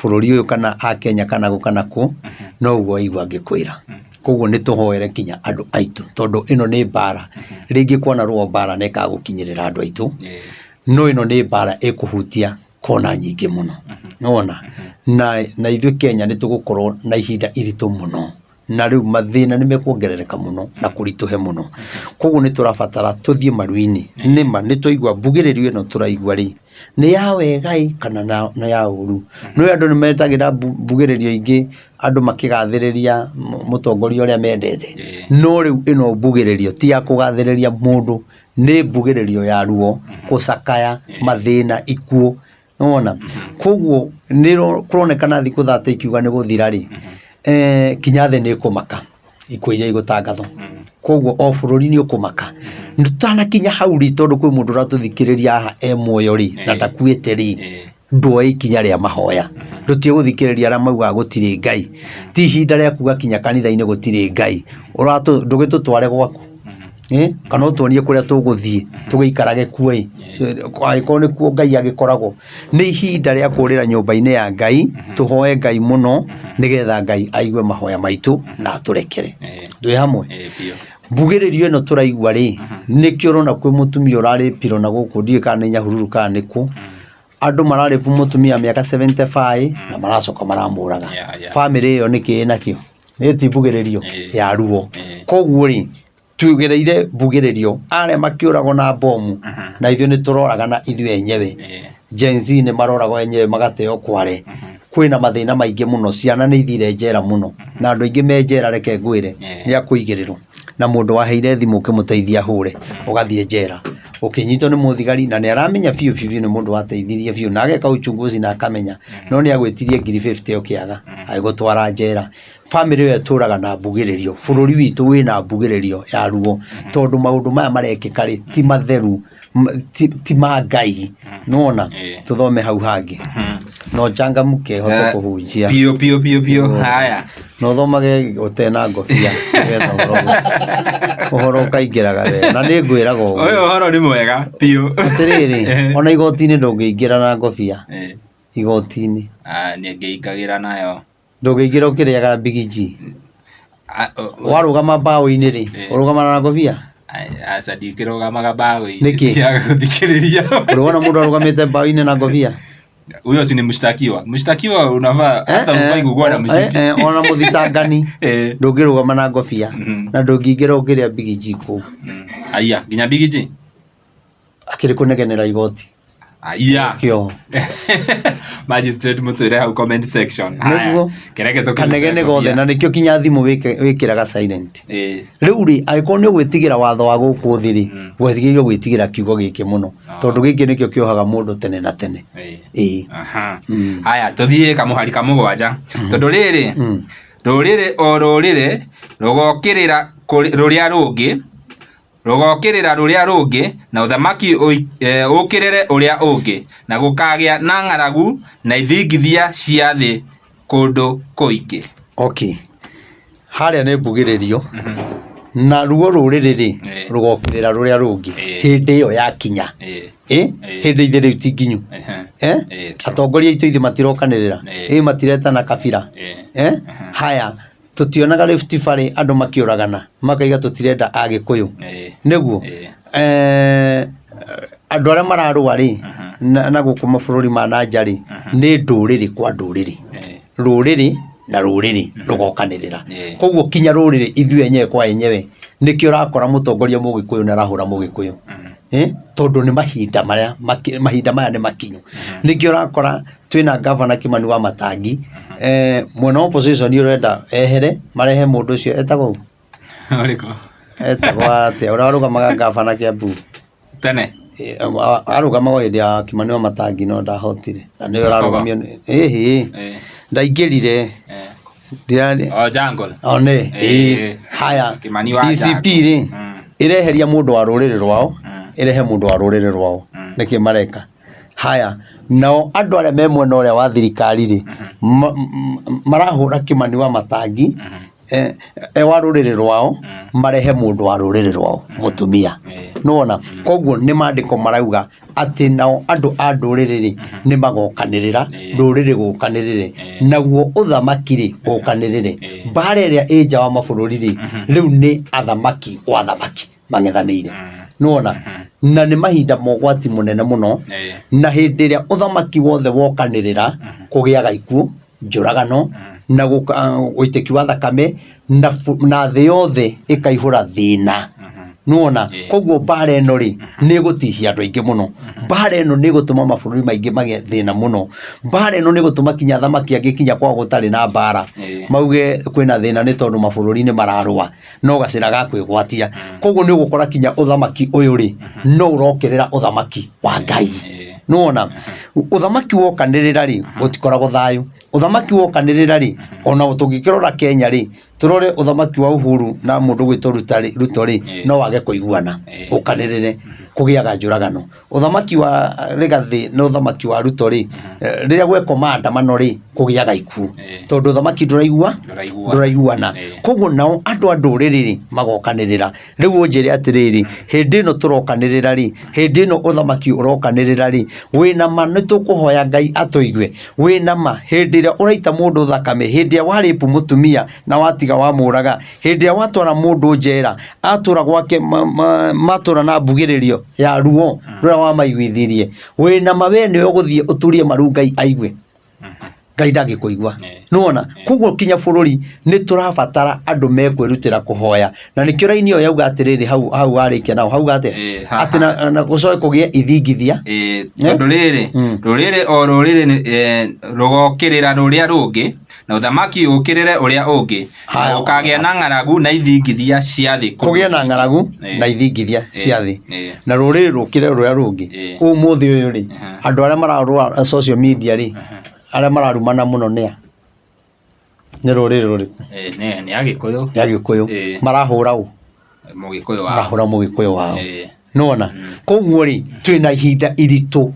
bũrũri ũyũ kana akenya kana kũ kana kũ, no ũguo waigua ngĩkwĩra. Koguo nĩ tũhoere nginya andũ aitũ tondũ ĩno nĩ mbara. Rĩngĩ kwanarũo mbara na ĩkaga gũkinyĩrĩra andũ aitũ, no ĩno nĩ mbara ĩkũhutia kona nyingĩ mũno. Nĩwona? Na ithuĩ Kenya nĩ tũgũkorwo na ihinda iritũ mũno. Na rĩu mathĩna nĩ mekuongerereka mũno na kũritũhe mũno. Koguo nĩ tũrabatara tũthiĩ maru-inĩ. Nĩma nĩ twaigua mbugĩrĩrio ĩno tũraigua rĩ, nĩ ya wega ĩ kana nĩ ya ũru. Nĩ ũĩ andũ nĩ metagĩra mbugĩrĩrio ingĩ andũ makĩgathĩrĩria mũtongoria ũrĩa mendete. No rĩu ĩno mbugĩrĩrio ti ya kũgathĩrĩria mũndũ, nĩ mbugĩrĩrio ya ruo, gũcakaya, mathĩna, ikuũ. Nĩwona? Koguo nĩ kũronekana thikũ 30 ikiuga nĩ gũthira rĩ, kinya thĩ nĩ ĩkũmaka ikuũ iria igũtangathwo. Koguo o bũrũri nĩ ũkũmaka. Tũtanakinya hau rĩ, tondũ kwĩ mũndũ ũratũthikĩrĩria haha e muoyo rĩ, na ndakuĩte rĩ, nduoe ikinya rĩa mahoya. Ndũtige gũthikĩrĩria arĩa maugaga gũtirĩ Ngai. Ti ihinda rĩa kuga kinya kanitha-inĩ gũtirĩ Ngai. Ndũgĩtũtware gwaku. Kana ũtuonie kũrĩa tũgũthiĩ tũgĩikarage kuo ĩ, angĩkorwo nĩkuo Ngai agĩkoragwo. Nĩ ihinda rĩa kũrĩra nyũmba-inĩ ya Ngai, tũhoe Ngai mũno Nĩgetha Ngai aigue mahoya maitũ na atũrekere. Twĩ hamwe? Ĩĩ, biũ. Mbugĩrĩrio ĩno tũraigua rĩ, nĩkĩo ũrona kwĩ mũtumia ũrarĩpirwo na gũkũ, ndiũĩ kana nĩ Nyahururu kana nĩ kũ. Andũ mararĩpu mũtumia mĩaka 75 na maracoka maramũraga. Bamĩrĩ ĩyo nĩkĩ ĩnakĩo? Nĩ ti mbugĩrĩrio ya ruo. Koguo rĩ, tugereire mbugĩrĩrio, arĩa makĩũragwo na bomu, na ithuĩ nĩ tũroragana ithuĩ enyewe. Gen Z nĩ maroragwo enyewe magateo kware. Kwĩna mathĩna maingĩ mũno, ciana nĩ ithire njera mũno, na andũ aingĩ me njera reke ngwĩre, nĩ akũigĩrĩrwo. Na mũndũ waheire thimũ ũkĩmũteithia ahũre, ũgathiĩ njera. Ũkĩnyitwo nĩ mũthigari na nĩ aramenya biũ biũ biũ nĩ mũndũ wateithirie biũ na ageka uchunguzi na akamenya, no nĩ agwĩtirie ngiri 50 ũkĩaga, agĩgũtwara njera. Bamĩrĩ ĩyo ĩtũraga na mbugĩrĩrio, bũrũri witũ wĩna mbugĩrĩrio ya ruo, tondũ maũndũ maya marekĩka rĩ, ti matheru, ti ma Ngai. Nĩwona? Tũthome hau hangĩ. Na ũchangamke ũhote kũhunjia. Biũ biũ biũ biũ. Haya. Na ũthomage ũtena ngobia nĩgetha ũhoro ũkaingĩraga wega. Na nĩ ngwĩraga ũguo. Ũyũ ũhoro nĩ mwega biũ. Atĩrĩrĩ, ona igoti-inĩ ndũngĩingĩra na ngobia. Igoti-inĩ. Niĩ ngĩingagĩra nayo. Ndũngĩingĩra ũkĩrĩaga mbigiji. Warũgama mbaũ-inĩ rĩ, ũrũgamaga na ngobia? Aca, ndingĩrũgamaga mbaũ-inĩ. Nĩkĩ? Ndiaga gũthikĩrĩria. Ũrĩ wona mũndũ arũgamĩte mbaũ-inĩ na ngobia? Huyo si ni mshtakiwa. Mshtakiwa unafaa hata hufai kukuwa na mshipi. Ona mũthitangani ndũngĩrũgama na ngobia na ndũngĩingĩra ũkĩrĩa mbigiji kũu. Aya, nginya mbigiji? Akĩrĩ kũnegenera igoti. Aya. Kĩo. Magistrate mũtwĩre hau comment section. Nĩguo. Kereke tũkĩrute Kanegene gothe ngobia. na nĩkĩo kinya thimũ wĩkĩraga silent. Rĩu rĩ, angĩkorwo nĩ ũgwĩtigĩra watho wa gũkũ thĩ rĩ, wagĩrĩirwo gwĩtigĩra kiugo gĩkĩ mũno, tondũ gĩkĩ nĩkĩo kĩohaga mũndũ tene na tene. Ĩĩ. Haya, tũthiĩ kamũhari ka mũgwanja. Tondũ rĩrĩ, rũrĩrĩ o rũrĩrĩ rũgokĩrĩra rũrĩa rũngĩ, rũgokĩrĩra rũrĩa rũngĩ, na ũthamaki ũkĩrĩre ũrĩa ũngĩ, na gũkagĩa na ng'aragu na ithingithia cia thĩ kũndũ kũingĩ. Okay. Harĩa nĩ mbugĩrĩrio, na ruo rũrĩrĩ rĩ, rũgokĩrĩra rũrĩa rũngĩ hĩndĩ ĩyo yakinya. Hĩndĩ ithe rĩu ti nginyu. Atongoria aitũ ithuĩ matirokanĩrĩra, matiretana kabira. Haya, tũtionaga Rift Valley andũ makĩũragana, makaiga tũtirenda Agĩkũyũ. Nĩguo? Andũ arĩa mararũa rĩ, na gũkũ mabũrũri ma na nja rĩ, nĩ ndũrĩrĩ kwa ndũrĩrĩ. Rũrĩrĩ na rũrĩrĩ rũgokanĩrĩra. Koguo kinya rũrĩrĩ ithuĩ enyewe kwa enyewe, nĩkĩo ũrakora mũtongoria mũgĩkũyũ nĩ arahũra mũgĩkũyũ. Tondũ nĩ mahinda maya, mahinda maya nĩ makinyu. Nĩkĩo ũrakora twĩna gavana Kimani wa Matangi, mwena wa opposition ũrenda ehere, marehe mũndũ ũcio etagwo ũ? Ũrĩkũ? Etagwo atĩa? Ũrĩa warũgamaga gavana Kiambu. Tene. Arũgamaga hĩndĩ ya Kimani wa Matangi no ndahotire. Na nĩwe ũrarũgamio nĩ ĩhĩ. Ndaingĩrire. Ndirarĩ. O jungle. O nĩ. Haya. Kimani wa DCP rĩ, ĩreheria mũndũ wa rũrĩrĩ rwao, ĩrehe mũndũ wa rũrĩrĩ rwao. Nĩkĩ mareka? Haya, nao andũ arĩa me mwena ũrĩa wa thirikari rĩ, marahũra Kimani wa Matangi, wa rũrĩrĩ rwao, marehe mũndũ wa rũrĩrĩ rwao, mũtumia. Nĩwona? Koguo nĩ mandĩko marauga atĩ nao andũ a ndũrĩrĩ rĩ, nĩ magokanĩrĩra, ndũrĩrĩ gũkanĩrĩre, naguo ũthamaki rĩ, ũkanĩrĩre. Mbara ĩrĩa ĩ nja wa mabũrũri rĩ, rĩu nĩ athamaki gwa athamaki mang'ethanĩire. Nĩwona? Na nĩ mahinda ma ũgwati mũnene mũno, na hĩndĩ ĩrĩa ũthamaki wothe wokanĩrĩra, kũgĩaga ikuũ, njũragano, na ũitĩki wa thakame, na thĩ yothe ĩkaihũra thĩna. Nĩwona? Koguo mbara ĩno rĩ, nĩ ĩgũtihia andũ aingĩ mũno. Mbara ĩno nĩ ĩgũtũma mabũrũri maingĩ magĩe thĩna mũno. Mbara ĩno nĩ ĩgũtũma kinya athamaki angĩ kinya kwao gũtarĩ na mbara, mauge kwĩna thĩna nĩ tondũ mabũrũri nĩ mararũa, no gacĩra ga kwĩgwatia. Koguo nĩ ũgũkora kinya ũthamaki ũyũ rĩ, no ũrokĩrĩra ũthamaki wa Ngai. Nĩwona? Ũthamaki wokanĩrĩra rĩ, gũtikoragwo thayũ. Ũthamaki wokanĩrĩra rĩ, ona tũngĩkĩrora Kenya rĩ, tũrore ũthamaki wa Uhuru na mũndũ ũgwĩtwo Ruto rĩ, no wage kũiguana, ũkanĩrĩre. Kũgĩaga njũragano. Ũthamaki wa Rigathĩ na ũthamaki wa Ruto rĩ, rĩrĩa gwekwo maandamano rĩ, kũgĩaga ikuũ. Tondũ ũthamaki ndũraigua, ndũraiguana. Koguo nao andũ a ndũrĩrĩ rĩ, magokanĩrĩra. Rĩu ũnjĩre atĩrĩrĩ, hĩndĩ ĩno tũrokanĩrĩra rĩ, hĩndĩ ĩno ũthamaki ũrokanĩrĩra rĩ, wĩna ma nĩ tũkũhoya Ngai atũigue? Wĩna ma hĩndĩ ĩrĩa ũraita mũndũ thakame, hĩndĩ ĩrĩa wa rape mũtumia na watiga wamũraga, hĩndĩ ĩrĩa watwara mũndũ njera, atũra gwake matũra na mbugĩrĩrio ya ruo rũrĩa wamaiguithirie, wĩna ma we nĩwe ũgũthiĩ ũturie maru Ngai aigue? Ngai ndangĩkũigua. Nĩwona? Koguo kinya bũrũri nĩ tũrabatara andũ mekwĩrutĩra kũhoya. Na nĩkĩo raini ĩyo yauga atĩrĩrĩ hau hau warĩkia nao hauga atĩa? Atĩ na gũcoke kũgĩe ithingithia. Tondũ rĩrĩ, rũrĩrĩ o rũrĩrĩ rũgokĩrĩra rũrĩa rũngĩ, na ũthamaki ũũkĩrĩre ũrĩa ũngĩ, na gũkagĩa na ng'aragu na ithingithia cia thĩ kũndũ. Kũgĩe na ng'aragu na ithingithia cia thĩ. Na rũrĩrĩ rũkĩre rũrĩa rũngĩ. Ũmũthĩ ũyũ rĩ, andũ arĩa mararũa social media rĩ, arĩa mararumana mũno nĩ a? Nĩ rũrĩrĩ rũrĩkũ? Nĩ Agĩkũyũ. Nĩ Agĩkũyũ. Marahũra ũ? Mũgĩkũyũ wao. Marahũra mũgĩkũyũ wao. Nĩwona? Koguo rĩ, twĩna ihinda iritũ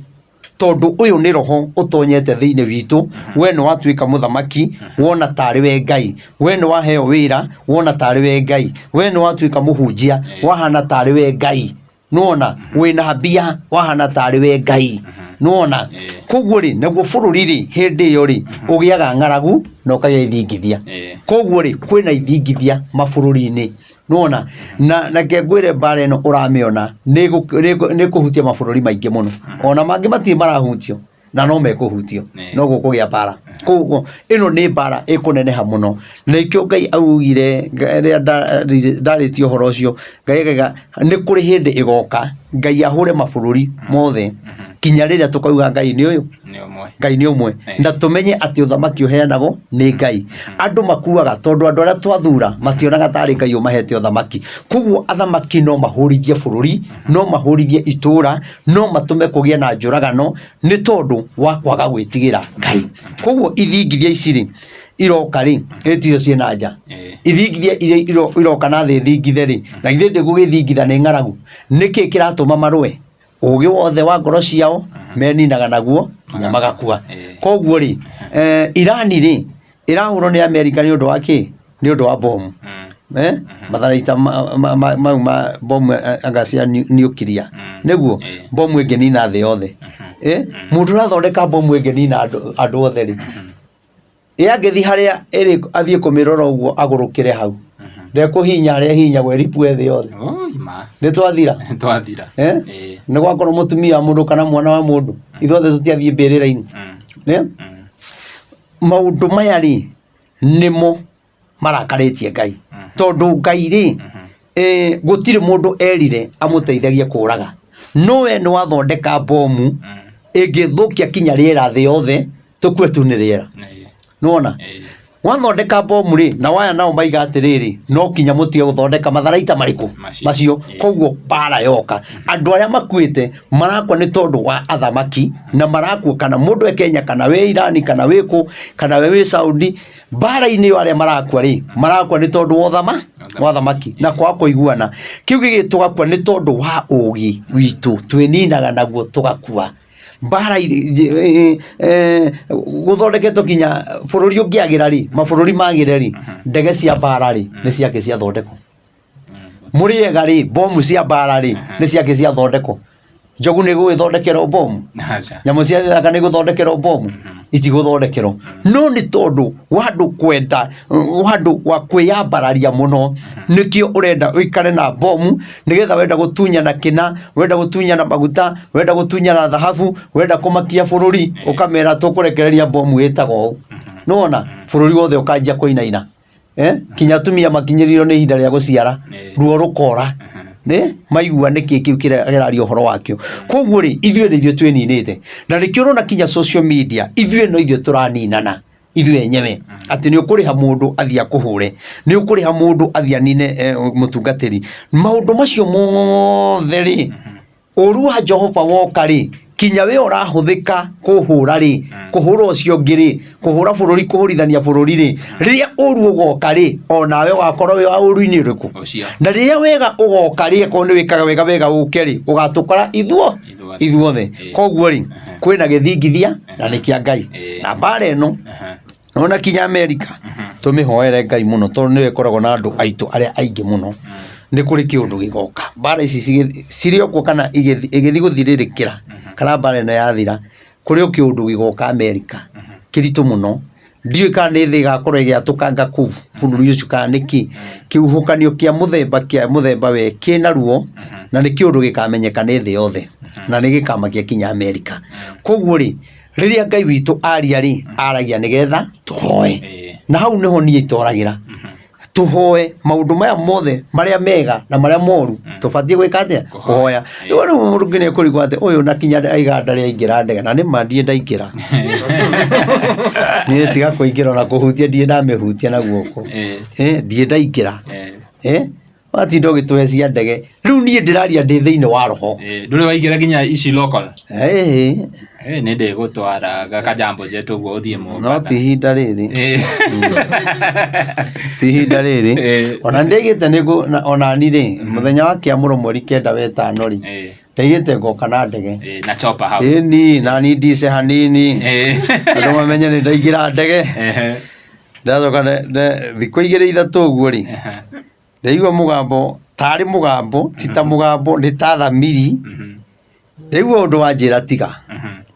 tondũ ũyũ nĩ roho ũtonyete thĩinĩ witũ. We nĩ watuĩka mũthamaki, wona tarĩ we Ngai. We nĩ waheo wĩra, wona tarĩ we Ngai. We nĩ watuĩka mũhunjia, wahana tarĩ we Ngai. Nĩwona? Wĩna mbia, wahana tarĩ we Ngai. Nĩwona? Koguo rĩ, naguo bũrũri rĩ, hĩndĩ ĩyo rĩ, ũgĩaga ng'aragu na ũkagĩa ithingithia. Koguo rĩ, kwĩna ithingithia mabũrũri-inĩ. Nĩwona? Na reke ngwĩre mbara ĩno ũramĩona nĩ ĩkũhutia mabũrũri maingĩ mũno. Ona mangĩ matirĩ marahutio na no mekũhutio. Noguo kũgĩa mbara. Koguo ĩno nĩ mbara ĩkũneneha mũno. Na nĩkĩo Ngai augire rĩrĩa ndarĩtie ũhoro ũcio, Ngai akauga nĩ kũrĩ hĩndĩ ĩgoka Ngai ahũre mabũrũri mothe kinya rĩrĩa tũkauga Ngai nĩ ũyũ. Ngai nĩ ũmwe na tũmenye atĩ ũthamaki ũheanagwo nĩ Ngai. Andũ makuaga tondũ andũ arĩa twathura mationaga tarĩ Ngai ũmahete ũthamaki. Koguo athamaki no mahũrithie bũrũri, no mahũrithie itũra, no matũme kũgĩe na njũragano nĩ tondũ wa kwaga gwĩtigĩra Ngai. Koguo ithingithia ici rĩ, iroka rĩ, ĩ ticio ciĩna nja. Ithingithia iria iroka na thĩ ĩthingithe rĩ, na githĩ ndĩgũgĩthingitha nĩ ng'aragu? Nĩkĩ kĩratũma marũe? Ũgĩ wothe wa ngoro ciao meninaga naguo nginya magakua. Koguo rĩ, Irani rĩ, ĩrahũrwo nĩ Amerika nĩ ũndũ wa kĩ? Nĩ ũndũ wa bomu. Matharaita mau ma bomu anga cia nuclear. Nĩguo bomu ĩngĩnina thĩ yothe. Mũndũ ũrathondeka bomu ĩngĩnina andũ othe rĩ, Ĩ angĩthiĩ harĩa ĩrĩ athiĩ kũmĩrora ũguo agũrũkĩre hau ndekũhihinya harĩa ĩhihinyagwo ĩripue thĩ yothe Oi, ma. nĩ twathira Twathira. Eh? Ĩĩ. nĩ gwakorwo mũtumia wa mũndũ kana mwana wa mũndũ ithuothe tũtiathiĩ mbĩrĩra-inĩ Eh? Maũndũ maya rĩ nĩmo marakarĩtie Ngai tondũ Ngai rĩ gũtirĩ mũndũ erire amũteithagie kũraga no we nĩ wathondeka bomu ĩngĩthũkia kinya rĩera thĩ yothe tũkue tu nĩ rĩera nĩwona wathondeka bomu rĩ na waya nao maiga atĩrĩrĩ no kinya mũtige gũthondeka matharaita marĩkũ Macio. macio koguo mbara yoka andũ arĩa makuĩte marakua nĩ tondũ wa athamaki na marakua kana mũndũ e Kenya kana wĩ Irani kana wĩ kũ kana we wĩ Saudi mbara-inĩ ĩyo arĩa marakua rĩ marakua nĩ tondũ wa ũthama wa athamaki na kwaga kũiguana kĩu gĩgĩ tũgakua nĩ tondũ wa ũgĩ witũ twĩninaga naguo tũgakua mbara gũthondeketwo nginya bũrũri ũngĩagĩra rĩ mabũrũri magĩre rĩ ndege cia mbara rĩ nĩ ciake ciathondekwo mũrĩega rĩ bomu cia mbara rĩ nĩ ciake ciathondekwo njogu nĩ gũgĩthondekerwo bomu Aca. nyamũ cia gĩthaka nĩ gũthondekerwo bomu itigũthondekerwo no nĩ tondũ wa andũ kwenda wa andũ wa kwĩyambararia mũno nĩkĩo ũrenda ũikare na bomu nĩgetha wenda gũtunyana kĩna wenda gũtunyana maguta wenda gũtunyana thahabu wenda kũmakia bũrũri ũkamera tũkũrekereria bomu ĩtagwo ũũ nĩwona bũrũri wothe ũkanjia kũinaina eh? Kinya atumia makinyĩrĩirwo nĩ ihinda rĩa gũciara ruo rũkora nĩ maigua nĩkĩ kĩu kĩraria ũhoro wakĩo koguo rĩ ithuĩ nĩ ithuĩ twĩninĩte na nĩkĩo ũrona kinya social media ithuĩ no ithuĩ tũraninana ithuĩ enyewe atĩ nĩ ũkũrĩha mũndũ athiĩ akũhũre nĩ ũkũrĩha mũndũ athiĩ anine mũtungatĩri maũndũ macio mothe rĩ ũru wa Jehova woka rĩ. Kinya we ũrahũthĩka kũhũra rĩ, kũhũra ũcio ũngĩ rĩ, kũhũra bũrũri, kũhũrithania bũrũri rĩ, rĩrĩa ũru ũgoka rĩ, onawe ũgakorwo wĩ wa ũru-inĩ ũrĩkũ? Ũcio. Na rĩrĩa wega ũgoka rĩ, akorwo nĩ wĩkaga wega, wega ũke rĩ, ũgatũkora ithuo Ithuothe. ithuothe. Koguo rĩ, kwĩna gĩthingithia na nĩ kĩa Ngai. Na mbara ĩno ona kinya Amerika, tũmĩhoere Ngai mũno tondũ nĩyo ĩkoragwo na andũ aitũ arĩa aingĩ mũno. Nĩ kũrĩ kĩũndũ gĩgoka, mbara ici cirĩ o kuo kana ĩgĩthiĩ gũthirĩrĩkĩra, kana mbara ĩno yathira, kũrĩ o kĩũndũ gĩgoka Amerika kĩritũ mũno. Ndiũĩ kana nĩ thĩ ĩgakorwo ĩgĩatũkanga kũu bũrũri ũcio kana nĩkĩ. Kĩhuhũkanio kĩa mũthemba kĩa mũthemba we kĩna ruo, na nĩ kĩũndũ gĩkamenyeka nĩ thĩ yothe, na nĩ gĩkamakia kinya Amerika. Koguo rĩ, rĩrĩa Ngai witũ aria rĩ, aragia nĩgetha tũhoe. Na hau nĩho niĩ itoragĩra. Tũhoe maũndũ maya mothe marĩa mega na marĩa moru, tũbatiĩ gwĩka atĩa? Kũhoya. Rĩu rĩu mũndũ nginya kũrigwo atĩ ũyũ na kinya aiga ndarĩ aingĩra ndege, na nĩ ma ndirĩ ndaingĩra. Niĩ tiga kũingĩra ona kũhutia ndirĩ ndamĩhutia na guoko. Ndirĩ ndaingĩra. Watinda ũgĩtũhe cia ndege. Rĩu niĩ ndĩraria ndĩ thĩinĩ wa roho. Ndũrĩ waingĩra nginya ici local? Ĩĩ. Nĩ ndĩgũtwara gakajambo jet ũguo ũthiĩ No Mombatha. ti ihinda rĩrĩ. Ti ihinda rĩrĩ. Ona nĩndaigĩte nĩ ona ni rĩ, mũthenya wa kĩamũro mweri 9 wetano rĩ, ndaigĩte ngoka na ndege. Na chopper hau. Ĩni, nani ndice hanini. Andũ mamenye nĩ ndaingĩra ndege. Ndacoka thikũ igĩrĩ ithatũ ũguo rĩ, ndaigua mũgambo tarĩ mũgambo, ti ta mũgambo, nĩ ta thamiri. Ndaigua ũndũ wanjĩra tiga.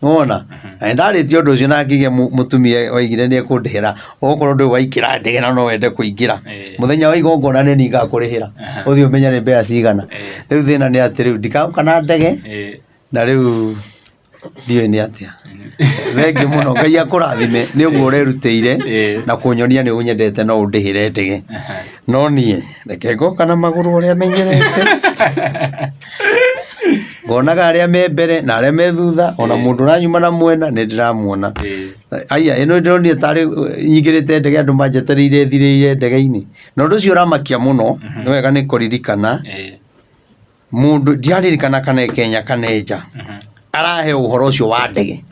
Nĩwona? Na nĩndarĩtie ũndũ ũcio na ngĩgĩa mũtumia waigire nĩ ekũndĩhĩra okorwo ndũĩ waingĩra ndege na no wende kũingĩra. Mũthenya wa igongona nĩ niĩ ngakũrĩhĩra. Ũthiĩ ũmenye nĩ mbeca cigana. Rĩu thĩna nĩ atĩ rĩu ndikaũka na ndege na rĩu ndiũĩ nĩ atĩa. Thengiũ mũno, Ngai akũrathime nĩ ũguo ũrerutĩire na kũnyonia nĩ ũnyendete no ũndĩhĩre ndege. No niĩ reke ngoka na magũrũ ũrĩa menyerete. Ngonaga arĩa me mbere na arĩa me thutha, ona mũndũ ũranyuma na mwena nĩ ndĩramuona. Aya ĩno ndĩronire tarĩ nyingĩrĩte ndege andũ manjetereire thirĩire ndege-inĩ. Na ũndũ ũcio ũramakia mũno, nĩ wega nĩ kũririkana Mũndũ ndiraririkana kana e Kenya kana e nja, araheo ũhoro ũcio wa ndege.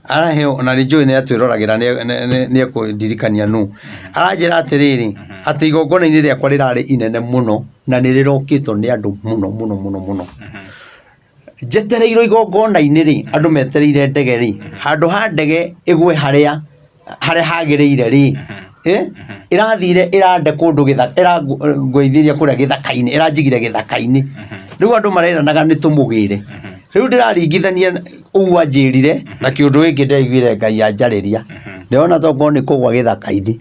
Araheo na nĩ njũĩ nĩ atwĩroragĩra nĩ ekũndirikania nũ. Aranjĩra atĩrĩrĩ, atĩ igongona-inĩ rĩakwa rĩrarĩ inene mũno na nĩ rĩrokĩtwo nĩ andũ mũno mũno mũno mũno. Njetereirwo igongona-inĩ rĩ, andũ metereire ndege rĩ, handũ ha ndege ĩgwe harĩa harĩa hagĩrĩire rĩ, ĩrathire ĩrande kũndũ gĩthaka, ĩrangũithĩria kũrĩa gĩthaka-inĩ, ĩranjigire gĩthaka-inĩ. Rĩu andũ mareranaga nĩ tũmũgĩre. Rĩu ndĩraringithania ũguo anjĩrire na kĩũndũ gĩkĩ ndĩraiguire Ngai anjarĩria. Ndĩrona tokorwo nĩ kũgwa gĩthaka-inĩ.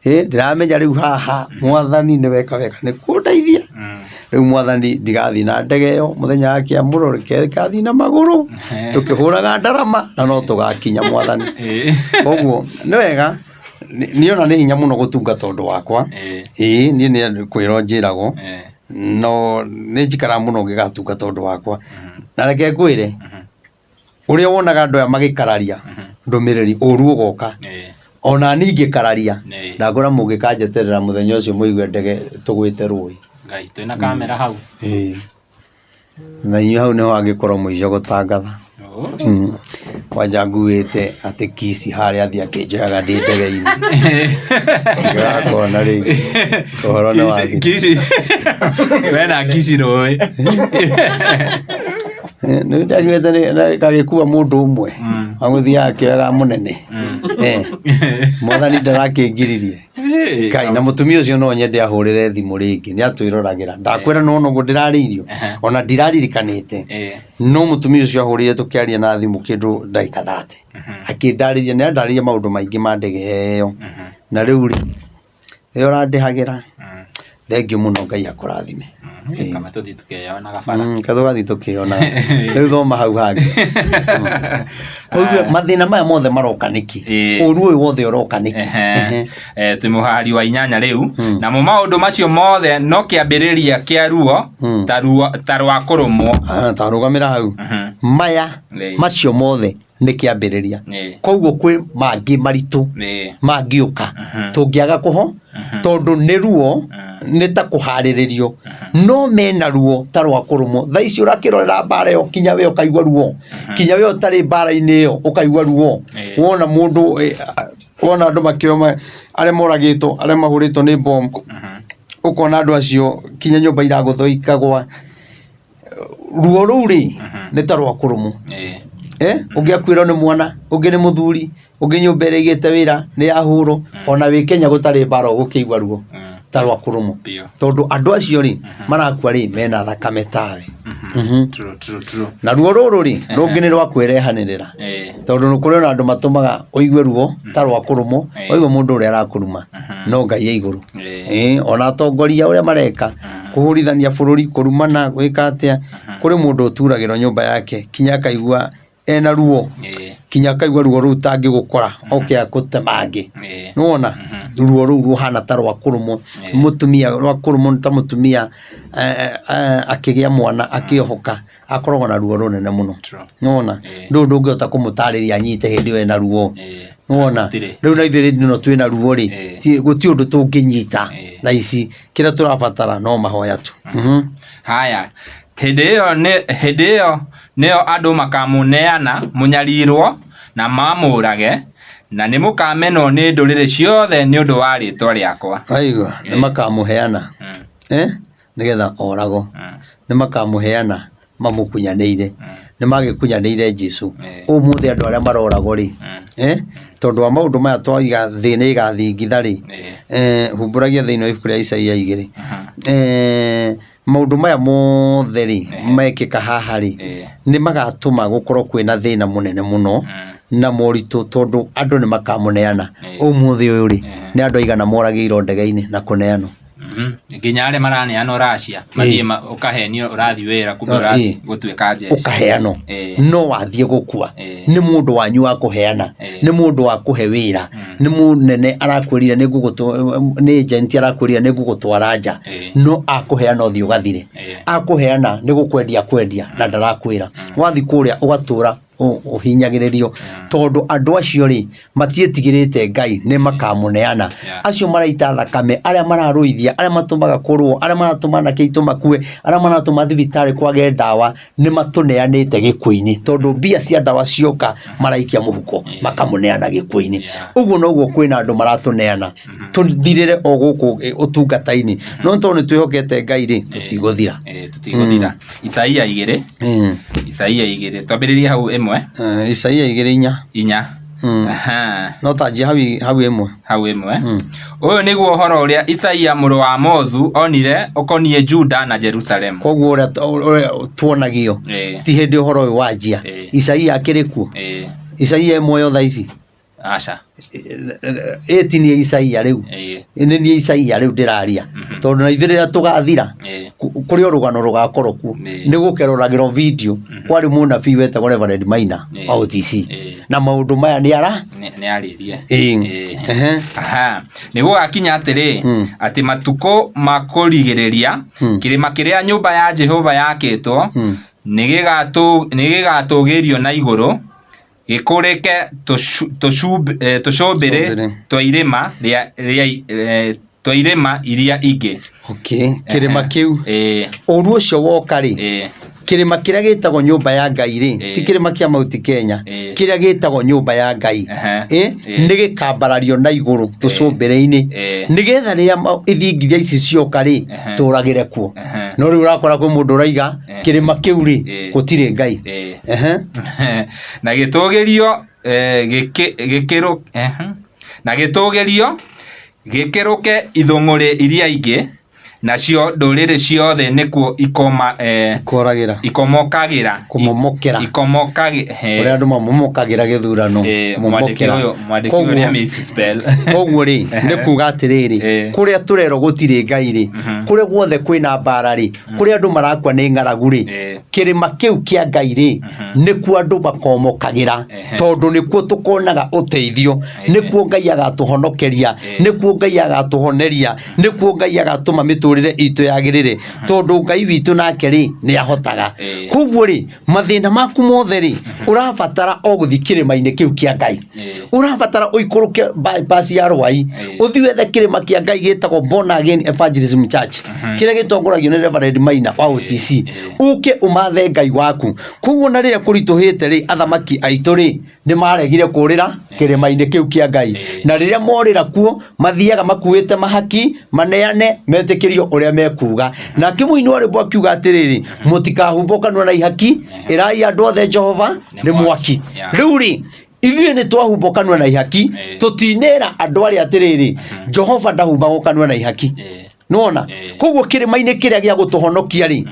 Ĩ ndĩramenya rĩu haha mwathani nĩ weka wega nĩ kũndeithia. Rĩu mwathani ndigathiĩ na ndege ĩyo mũthenya wa kĩamũro, reke ngathiĩ na magũrũ tũkĩhũraga ndarama na no tũgakinya mwathani. Koguo nĩ wega niĩ ona nĩ hinya mũno gũtungata ũndũ wakwa. Ĩĩ niĩ nĩ kwĩrwo njĩragwo no nĩ njikaraga mũno ngĩgatungata ũndũ wakwa. Na reke ngwĩre Ũrĩa wonaga andũ aya magĩkararia ndũmĩrĩri, ũru ũgoka. Ona niĩ ingĩkararia, ndakũra mũngĩkanjeterera mũthenya ũcio mũigue ndege tũgwĩte rũĩ. Ngai, twĩna kamera hau. Ĩĩ. Na inyuĩ hau nĩho angĩkorwo mũico gũtangatha. Kwanja nguĩte atĩ Kisii harĩa athiĩ akĩnjoyaga ndĩ ndege-inĩ. Ndĩrakona rĩngĩ. Ũhoro nĩ wathira. Kisii. Wena Kisii rũĩ. Nĩ ndaiguĩte gagĩkua mũndũ ũmwe agũthiaga akĩoyaga mũnene. Mwathani ndarakĩngiririe. Ngai na mũtumia ũcio no nyende ahũrĩre thimũ rĩngĩ nĩ atwĩroragĩra. Ndakwĩra nĩ wona ũguo ndĩrarĩirio ona ndiraririkanĩte. No mũtumia ũcio ahũrĩire tũkĩaria na thimũ kĩndũ ndagĩka 30. Akĩndarĩria nĩ andarĩirie maũndũ maingĩ ma ndege ĩyo. Na rĩu rĩ, ĩyo ũrandĩhagĩra, thengiũ mũno Ngai akũrathime. Kaba tũthiĩ tũkeyonaga bara. Kaba tũgathiĩ tũkĩyonaga. Rĩu thoma hau hangĩ. Ũigue mathĩna maya mothe maroka nĩkĩ? Ũru ũyũ wothe ũroka nĩkĩ? Twĩ mũhari wa 8 rĩu. Namo maũndũ macio mothe no kĩambĩrĩria kĩa ruo ta ruo ta rwa kũrũmwo. Ta rũgamĩra hau. Maya macio mothe nĩ kĩambĩrĩria. Koguo kwĩ mangĩ maritũ mangĩũka tũngĩaga kũho tondũ nĩ ruo. Nĩ ta kũharĩrĩrio, no mena ruo ta rwa kũrũmwo. Thaa ici ũrakĩrorera mbara ĩyo, kinya we ũkaigua ruo, kinya we ũtarĩ mbara-inĩ ĩyo ũkaigua ruo. Wona mũndũ, wona andũ makĩoma, arĩa moragĩtwo, arĩa mahũrĩtwo nĩ bomu, ũkona andũ acio kinya nyũmba iragũthwo ikagwa. Ruo rũu rĩ, nĩ ta rwa kũrũmwo. Ũngĩ akuĩrwo nĩ mwana, ũngĩ nĩ mũthuri, ũngĩ nyũmba ĩrĩa aigĩte wĩra nĩ yahũrwo. Ona wĩ Kenya gũtarĩ mbara ũgũkĩigua ruo ta rwa kũrũmwo, tondũ andũ acio rĩ marakua rĩ mena thakame tawe. True, true, true. Na ruo rũrũ rĩ, rũngĩ nĩ rwa kwĩrehanĩrĩra, tondũ kũrĩ ona andũ matũmaga ũigue ruo ta rwa kũrũmwo. Waigua mũndũ ũrĩa arakũruma, no Ngai e igũrũ. Ona atongoria ũrĩa mareka, kũhũrithania bũrũri, kũrumana, gwĩka atĩa, kũrĩ mũndũ ũturagĩrwo nyũmba yake kinya akaigua ena ruo, kinya akaigua ruo rũu tangĩgũkora oke akũtemange. Nĩwona ruo rũu rũhana ta rwa kũrũmwo mũtumia, rwa kũrũmwo nĩ ta mũtumia akĩgĩa mwana akĩohoka, akoragwo na ruo rũnene mũno. Nĩwona rũu ndũngĩhota kũmũtarĩria anyite hĩndĩ ĩyo ena ruo. Nĩwona rĩu na ithuĩ rĩndĩ ĩno twĩna ruo rĩ, gũtirĩ ũndũ tũngĩnyita thaa ici, kĩrĩa tũrabatara no mahoya tu. Haya, hĩndĩ ĩyo nĩyo andũ makamũneana mũnyarirwo na mamũũrage, na nĩmũkamenwo nĩ ndũrĩrĩ ciothe nĩ ũndũ wa rĩĩtwa rĩakwa. Waigua, nĩ makamũheana nĩgetha oragwo, nĩ makamũheana mamũkunyanĩire, nĩ magĩkunyanĩire Jesu. Ũmũthĩ andũ arĩa maroragwo rĩ, tondũ wa maũndũ maya twaiga thĩ nĩ ĩgathingitha rĩ, humbũragia thĩinĩ wa ibuku rĩa Isaia 2, maũndũ maya mothe rĩ mekĩka haha rĩ, nĩ magatũma gũkorwo kwĩna thĩna mũnene mũno na moritũ, tondũ andũ nĩ makamũneana. Ũmũthĩ ũyũ rĩ, nĩ andũ aigana moragĩirwo ndege-inĩ na kũneanwo? Nginya arĩa maraneanwo Russia mathiĩ ũkahenio ũrathiĩ wĩra, kumbe ũrathiĩ gũtuĩka jeshi. Ũkaheanwo no wathiĩ gũkua. Nĩ mũndũ wanyu wa kũheana, nĩ mũndũ wa kũhe wĩra, nĩ mũnene arakwĩrire nĩ nĩ agent arakwĩrire nĩ ngũgũtwara nja, no akũheana ũthiĩ ũgathire. Akũheana nĩ gũkwendia kwendia na ndarakwĩra. Wathiĩ kũrĩa ũgatũra ũhinyagĩrĩrio, tondũ andũ acio rĩ matiĩtigĩrĩte Ngai, nĩ makamũneana. Acio maraita thakame, arĩa mararũithia, arĩa matũmaga kũrũo, arĩa maratũma anake aitũ makue, arĩa maratũma thibitarĩ kwage ndawa, nĩ matũneanĩte gĩkuũ-inĩ, tondũ mbia cia ndawa cioka maraikia mũhuko makamũneana gĩkuũ-inĩ. Ũguo noguo kwĩna andũ maratũneana tũthirĩre o gũkũ ũtungata-inĩ, no tondũ nĩ twĩhokete Ngai rĩ, tũtigũthira. Tũtigũthira. Isaia 2. Isaia 2, twambĩrĩrie hau 1. Isaia 2:4. 4. No tanjia hau 1. Hau 1. Ũyũ nĩguo ũhoro ũrĩa Isaia mũrũ wa Amozu onire ũkoniĩ Juda na Jerusalemu. Koguo ũrĩa tuonagio ti hĩndĩ ũhoro ũyũ wanjia. Isaia akĩrĩ kuo? Isaia e muoyo thaa ici? Aca. Ĩ ti niĩ Isaia rĩu. Nĩ niĩ Isaia rĩu ndĩraria. Tondũ na ithuĩ rĩrĩa tũgathira, kũrĩ o rũgano rũgakorwo kuo. Nĩ gũkeroragĩrwo video, kwarĩ mũnabii wetagwo Reverend Maina wa OTC. Na maũndũ maya nĩ ara? Nĩ arĩrie. Nĩ gũgakinya atĩrĩ, atĩ matukũ ma kũrigĩrĩria, kĩrĩma kĩrĩa nyũmba ya Jehova yakĩtwo, nĩ gĩgatũũgĩrio na igũrũ, gĩkũrĩke tũcũmbĩrĩ twa irĩma twa irĩma iria ingĩ. Okay, kĩrĩma kĩu ũru ũcio woka rĩ, kĩrĩma kĩrĩa gĩtagwo nyũmba ya Ngai rĩ, ti kĩrĩma kĩa Mount Kenya, kĩrĩa gĩtagwo nyũmba ya Ngai nĩ gĩkambarario na igũrũ tũcũmbĩrĩ-inĩ, nĩgetha rĩrĩa ithingithia ici cioka rĩ, tũragĩre kuo. No rĩu ũrakora kwĩ mũndũ ũraiga kĩrĩma kĩu rĩ, gũtirĩ Ngai. Na gĩtũgĩrio na gĩtũgĩrio gĩkĩrũke ithũngũrĩ iria ingĩ, nacio ndũrĩrĩ ciothe nĩkuo ikoragĩra, ikomokagĩra, kũmomokera, ũrĩa andũ mamomokagĩra gĩthurano. Koguo rĩ, nĩ kuga atĩrĩrĩ, kũrĩa tũrerwo gũtirĩ Ngai rĩ, Kũrĩa guothe kwĩna mbara rĩ, kũrĩa andũ marakua nĩ ng'aragu rĩ, kĩrĩma kĩu kĩa Ngai rĩ, nĩkuo andũ makomokagĩra, tondũ nĩkuo tũkonaga ũteithio, nĩkuo Ngai agatũhonokeria, nĩkuo Ngai agatũhoneria, nĩkuo Ngai agatũma mĩtũrĩre itũ yagĩrĩre, tondũ Ngai witũ nake rĩ nĩ ahotaga. Koguo rĩ, mathĩna maku mothe rĩ, ũrabatara o gũthiĩ kĩrĩma-inĩ kĩu kĩa Ngai. Ũrabatara ũikũrũke bypass ya Rwai, ũthiĩ wethe kĩrĩma kĩa Ngai gĩtagwo Born Again Evangelism Church, kĩrĩa gĩtongoragio nĩ Reverend Maina wa OTC, ũke ũmathe Ngai waku. Koguo na rĩrĩa kũritũhĩte rĩ, athamaki aitũ rĩ, nĩ maregire kũrĩra kĩrĩma-inĩ kĩu kĩa Ngai. Na rĩrĩa morĩra kuo, mathiaga makuĩte mahaki, maneane, metĩkĩrio ũrĩa mekuga. Nake mũini wa rwĩmbo akiuga atĩrĩrĩ, mũtikahumbwo kanua na ihaki, ĩrai andũ othe Jehova nĩ mwaki. Rĩu rĩ, ithuĩ nĩ twahumbwo kanua na ihaki, tũtinera andũ arĩa atĩrĩrĩ, Jehova ndahumbagwo kanua na ihaki. Nĩwona? Koguo kĩrĩma-inĩ kĩrĩa gĩa gũtũhonokia rĩ,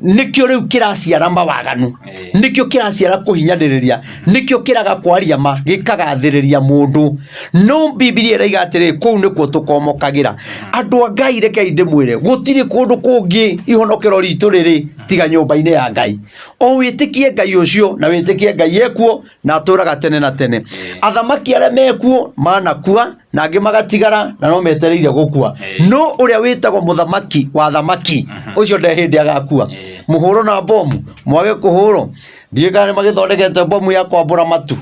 nĩkĩo rĩu kĩraciara mawaganu, nĩkĩo kĩraciara kũhinyanĩrĩria, nĩkĩo kĩraga kwaria ma, gĩkagathĩrĩria mũndũ. No Bibilia ĩraiga atĩrĩrĩ, kũu nĩkuo tũkomokagĩra. Andũ a Ngai, rekei ndĩmwĩre, gũtirĩ kũndũ kũngĩ ihonokero ritũ rĩrĩ tiga nyũmba-inĩ ya Ngai. O wĩtĩkie Ngai ũcio na wĩtĩkie Ngai ekuo na atũraga tene na tene. Athamaki arĩa mekuo manakua na angĩ magatigara na no metereire gũkua. No ũrĩa wĩtagwo mũthamaki wa athamaki ũcio nde hĩndĩ agakua. Mũhũrwo na bomu, mwage kũhũrwo, ndiũĩ kana nĩ magĩthondekete bomu ya kwambũra matu.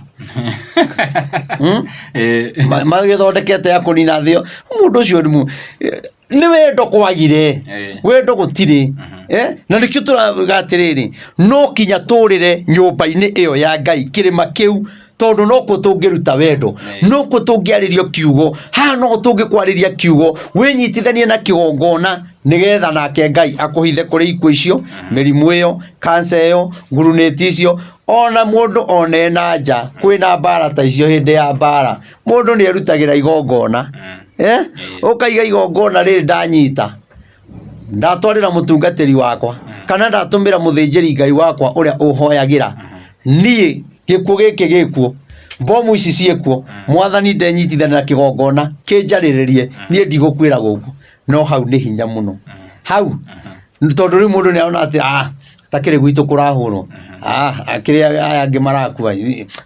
Magĩthondekete ya kũnina thĩ. Mũndũ ũcio nĩ wendo kwagire, wendo gũtirĩ. Na nĩkĩo tũrauga atĩrĩrĩ, no kinya tũrĩre nyũmba-inĩ ĩyo ya Ngai, kĩrĩma kĩu, tondũ nokuo tũngĩruta wendo, nokuo tũngĩarĩrio kiugo, haha noho tũngĩkwarĩria kiugo, wĩnyitithanie na kĩgongona, nĩgetha nake Ngai akũhithe kũrĩ ikuũ icio, mĩrimũ ĩyo, cancer ĩyo, ngurunĩti icio, ona mũndũ ona ena nja, kwĩna mbara ta icio hĩndĩ ya mbara, mũndũ nĩ erutagĩra igongona. Ũkaiga igongona rĩrĩ ndanyita, ndatwarĩra mũtungatĩri wakwa, kana ndatũmĩra mũthĩnjĩri Ngai wakwa ũrĩa ũhoyagĩra, niĩ gĩkuũ gĩkĩ gĩkuo, bomu ici ciĩkuo, mwathani ndenyitithania na kĩgongona kĩnjarĩrĩrie, niĩ ndigũkuĩra gũkũ. No hau nĩ hinya mũno. Hau, tondũ rĩu mũndũ nĩ arona atĩ ah, takĩrĩ gwitũ kũrahũrwo, ah, kĩrĩa aya angĩ marakua,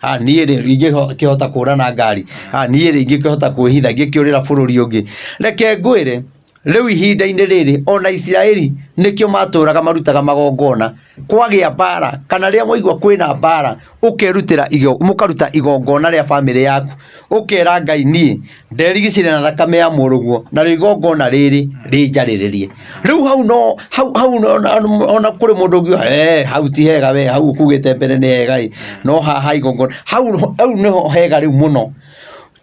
ah, niĩ rĩ ingĩkĩhota kũra na ngari, ah, niĩ rĩ ingĩkĩhota kwĩhitha, ingĩkĩũrĩra bũrũri ũngĩ. Reke ngwĩre, rĩu ihinda-inĩ rĩrĩ ona Isiraeli nĩkĩo matũraga marutaga magongona, kwagĩa mbara kana rĩrĩa waigua kwĩna mbara, ũkerutĩra mũkaruta igongona rĩa bamĩrĩ yaku, ũkera Ngai niĩ nderigicĩria na thakame ya mũrũguo narĩo igongona rĩrĩ rĩnjarĩrĩrie. Rĩu hau no hau hau ona kũrĩ mũndũ ũngiuga eh, hau ti hega we, hau ũkugĩte mbere nĩ hega ĩ, no haha igongona hau hau nĩho hega rĩu mũno,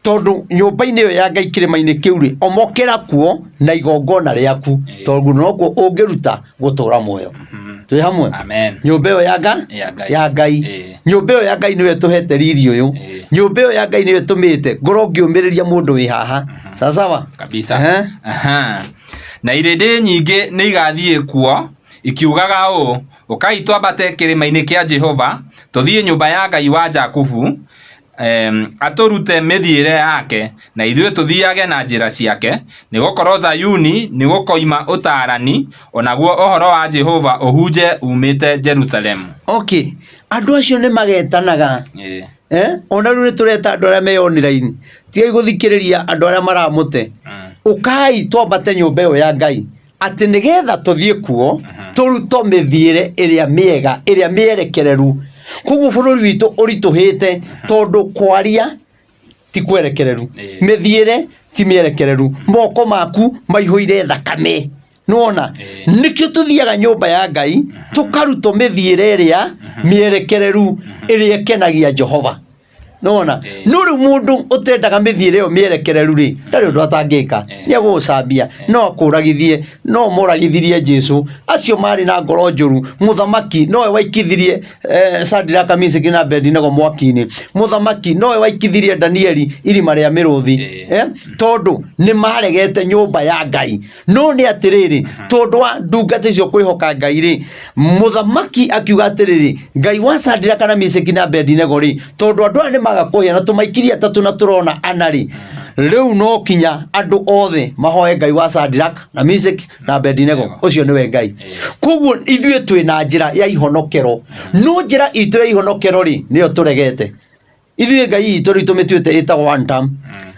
tondũ nyũmba-inĩ ĩyo ya Ngai kĩrĩma-inĩ kĩu rĩ, omokera kuo na igongona rĩaku, tondũ nokuo ũngĩruta gũtũra muoyo. Twĩ hamwe? Amen. Nyũmba ĩyo ya Nga Ya Ngai. ya Ngai. Nyũmba ĩyo ya Ngai nĩyo ĩtũhete riri ũyũ. Nyũmba ĩyo ya Ngai nĩyo ĩtũmĩte ngorwo ngĩũmĩrĩria mũndũ wĩ haha. Sawa sawa? Kabisa. Ehe. Aha. Na irĩndĩ nyingĩ nĩ igathiĩ kuo ikiugaga ũũ, Ũkai twambate kĩrĩma-inĩ kĩa Jehova, tũthiĩ nyũmba ya Ngai wa Jakubu, atũrute mĩthiĩre yake, na ithuĩ tũthiage na njĩra ciake, nĩ gũkorũo Zayuni nĩgũkoima ũtaarani, o naguo ũhoro wa Jehova ũhunje uumĩte Jerusalemu. Okay, andũ acio nĩ magetanaga. Eh? Ona rĩu nĩ tũreta andũ arĩa me online, tigai gũthikĩrĩria andũ arĩa maramũte. Ũkai twambate nyũmba ĩyo ya Ngai, atĩ nĩgetha tũthiĩ kuo tũrutwo mĩthiĩre ĩrĩa mĩega, ĩrĩa mĩerekereru. Koguo bũrũri witũ ũritũhĩte tondũ kwaria ti kwerekereru, mĩthiĩre ti mĩerekereru, moko maku maihũire thakame. Nĩwona? Nĩkĩo tũthiaga nyũmba ya Ngai tũkarutwo mĩthiĩre ĩrĩa mĩerekereru ĩrĩa ĩkenagia Jehova. Nĩwona? No rĩu mũndũ ũtendaga mĩthiĩre ĩyo mĩerekereru rĩ, ndarĩ ũndũ atangĩka. Nĩ egũgũcambia, no akũragithie, no moragithirie Jesu. Acio marĩ na ngoro njũru, mũthamaki nowe waikithirie Shadraka, Meshaki na Abedinego mwaki-inĩ. Mũthamaki nowe waikithirie Danieli irima rĩa mĩrũthi. Tondũ nĩ maregete nyũmba ya Ngai. No nĩ atĩrĩrĩ, tondũ wa ndungata icio kwĩhoka Ngai rĩ, mũthamaki akiuga atĩrĩrĩ, Ngai wa Shadraka na Meshaki na Abedinego rĩ, tondũ andũ aya nĩ maga kũhĩa na tũmaikirie atatũ na tũrona ana rĩ, Rĩu no kinya andũ othe mahoe Ngai wa Shadrach na Meshach na Abednego, ũcio nĩwe Ngai. Koguo ithuĩ twĩ na njĩra ya ihonokero, no njĩra itũ ya ihonokero rĩ, nĩyo tũregete. Ithuĩ Ngai itũ rĩu tũmĩtuĩte ĩtagwo one term,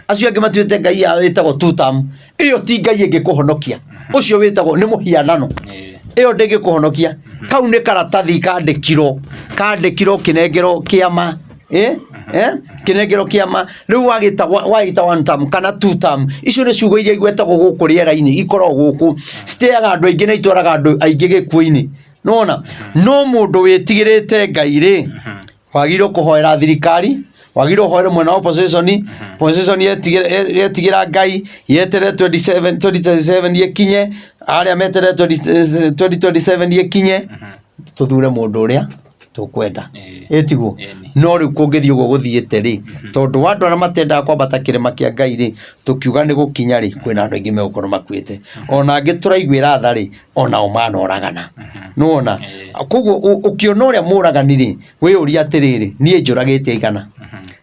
acio angĩ matuĩte Ngai yao ĩtagwo two term. Ĩyo ti Ngai ĩngĩkũhonokia, ũcio wĩtagwo nĩ mũhianano, ĩyo ndĩngĩkũhonokia. Kau nĩ karatathi kandĩkirwo, kandĩkirwo kĩnengerwo kĩama, eh? Eh? Kĩnengerwo kĩama. Rĩu wagĩta wagĩta one term kana two term, icio nĩ ciugo iria igwetagwo gũkũ rĩera-inĩ, ikoragwo gũkũ, citeaga andũ aingĩ na itwaraga andũ aingĩ gĩkuũ-inĩ. Nĩwona? No mũndũ wĩtigĩrĩte Ngai rĩ, wagĩrĩirwo kũhoera thirikari, wagĩrĩirwo ũhoere mwena wa opposition, opposition yetigĩra Ngai, yeterere 27 2027 ĩkinye, arĩa meterere 2027 ĩkinye, tũthure mũndũ ũrĩa tũkwenda. Ĩtiguo? No rĩu kũngĩthiĩ ũguo gũthiĩte rĩ, tondũ wa andũ arĩa matendaga kwambata kĩrĩma kĩa Ngai rĩ, tũkiuga nĩ gũkinya rĩ, kwĩna andũ aingĩ megũkorwo makuĩte. Ona angĩ tũraiguĩra tha rĩ, onao manoragana. Nĩwona? Koguo ũkĩona ũrĩa mũragani rĩ, wĩyũrie atĩrĩrĩ, niĩ njũragĩte aigana?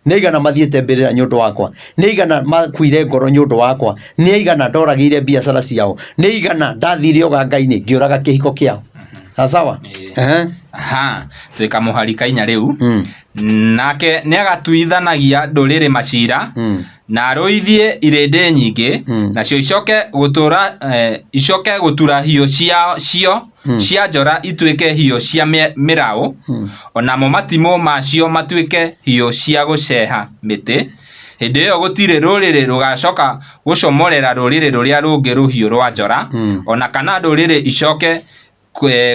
Nĩ aigana mathiĩte mbĩrĩra nĩ ũndũ wakwa? Nĩ aigana makuire ngoro nĩ ũndũ wakwa? Nĩ aigana ndoragĩire biacara ciao? Nĩ aigana ndathire ũganga-inĩ ngĩũraga kĩhiko kĩao? Sawa? Ehe. Aha, twĩ kamũhari ka inya rĩu. Nake nĩagatuithanagia ndũrĩrĩ macira, na arũithie irĩndĩ nyingĩ, nacio icoke gũtũra icoke gũtura hiũ cio cia njora ituĩke hiũ cia mĩraũ, o namo matimũ macio matuĩke hiũ cia gũceha mĩtĩ. Hĩndĩ ĩyo gũtirĩ rũrĩrĩ rũgacoka gũcomorera rũrĩrĩ rũrĩa rũngĩ rũhiũ rwa njora, o na kana ndũrĩrĩ icoke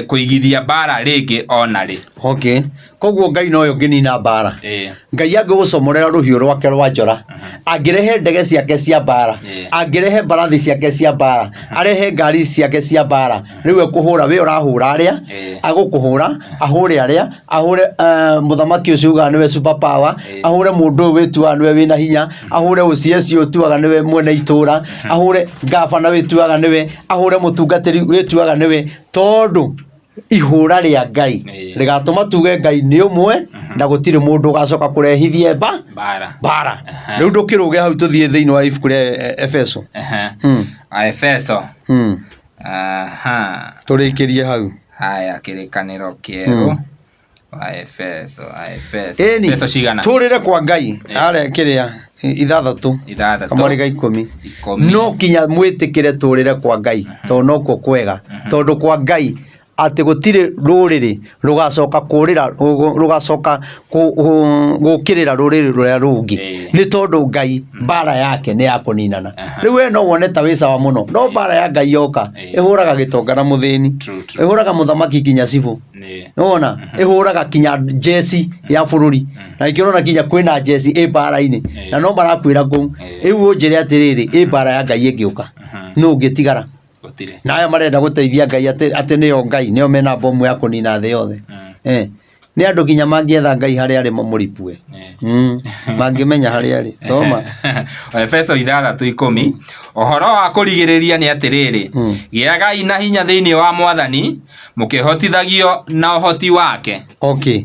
kũigithia mbara rĩngĩ o na rĩ. Okay. Koguo Ngai nowe ũngĩnina mbara. Ngai angĩgũcomorera rũhiũ rwake rwa njora, angĩrehe ndege ciake cia mbara, angĩrehe mbarathi ciake cia mbara, arehe ngari ciake cia mbara, rĩu ekũhũra, we ũrahũra arĩa, agũkũhũra, ahũre arĩa, ahũre mũthamaki ũcio ugaga nĩwe super power, ahũre mũndũ ũyũ wĩtuaga nĩwe wĩna hinya, ahũre OCS ũyũ ũtuaga nĩwe mwene itũra, ahũre ngabana wĩtuaga nĩwe, ahũre mũtungatĩri wĩtuaga nĩwe, tondũ ihũra rĩa Ngai rĩgatũma tuge Ngai nĩ ũmwe na gũtirĩ mũndũ ũgacoka kũrehithie Mbara. mbara. Rĩu ndũkĩrũge hau tũthiĩ thĩinĩ wa ibuku rĩa Efeso. Efeso. Aha. Tũrĩkĩrie hau. Haya, kĩrĩkanĩro kĩerũ. Aefeso, Aefeso. Ĩni, Efeso cigana? tũrĩre kwa Ngai arĩa kĩrĩa ithathatũ Ithathatũ. kamwari ga ikũmi. Ikũmi. No kinya mwĩtĩkĩre tũrĩre kwa Ngai tondũ nokuo kwega, tondũ kwa Ngai atĩ gũtirĩ rũrĩrĩ rũgacoka kũrĩra rũgacoka gũkĩrĩra rũrĩrĩ rũrĩa rũngĩ, nĩ tondũ Ngai mbara yake nĩ ya kũninana. Rĩu we no wone ta wĩ sawa mũno, no mbara ya Ngai yoka ĩhũraga gĩtonga na mũthĩni, ĩhũraga mũthamaki nginya cibũ. Nĩwona? Ĩhũraga kinya njeci ya bũrũri, na nĩkĩo ũrona kinya kwĩna njeci ĩ mbara-inĩ na no marakuĩra kũu. Rĩu ũnjĩre atĩrĩrĩ, ĩ mbara ya Ngai ĩngĩũka nũ ũngĩtigara? Na aya marenda gũteithia Ngai atĩ nĩo Ngai, nĩo mena bomu ya kũnina thĩ yothe. Nĩ andũ nginya mangĩetha Ngai harĩa arĩ mamũripue. Mangĩmenya harĩa arĩ. Thoma. Efeso 6:10. Ũhoro wa kũrigĩrĩria nĩ atĩrĩrĩ, gĩagai na hinya thĩinĩ wa Mwathani, mũkĩhotithagio na ũhoti wake. Okay.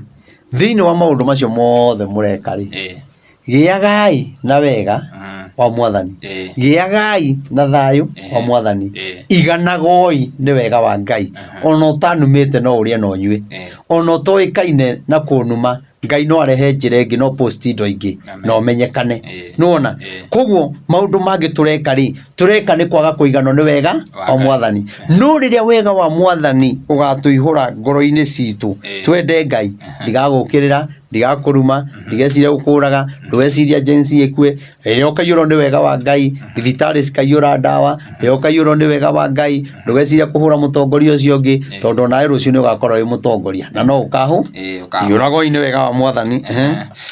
Thĩinĩ wa maũndũ macio mothe mũreka rĩ, gĩagai na wega wa Mwathani, gĩagai na thayũ wa Mwathani, iganagoi nĩ wega wa Ngai. Ona ũtanumĩte no ũrĩe na ũnyue, ona ũtoĩkaine na kũnuma, Ngai no arehe njĩra ĩngĩ, no post indo ingĩ na ũmenyekane. Nĩwona? Koguo maũndũ mangĩ tũreka rĩ, tũreka nĩ kwaga kũiganwo nĩ wega wa Mwathani. No rĩrĩa wega wa Mwathani ũgatũihũra ngoro-inĩ citũ, twende Ngai, ndigagũkĩrĩra, ndigakũruma, ndigeciria gũkũraga, ndũgeciria Gen Z ĩkue. Rĩrĩa ũkaiyũrwo nĩ wega wa Ngai, thibitarĩ cikaiyũra ndawa, rĩrĩa ũkaiyũrwo nĩ wega wa Ngai, ndũgeciria kũhũra mũtongoria ũcio ũngĩ, tondũ onawe rũciũ nĩ ũgakorwo wĩ mũtongoria, na no ũkahũ iyũragwoi nĩ wega wa Mwathani.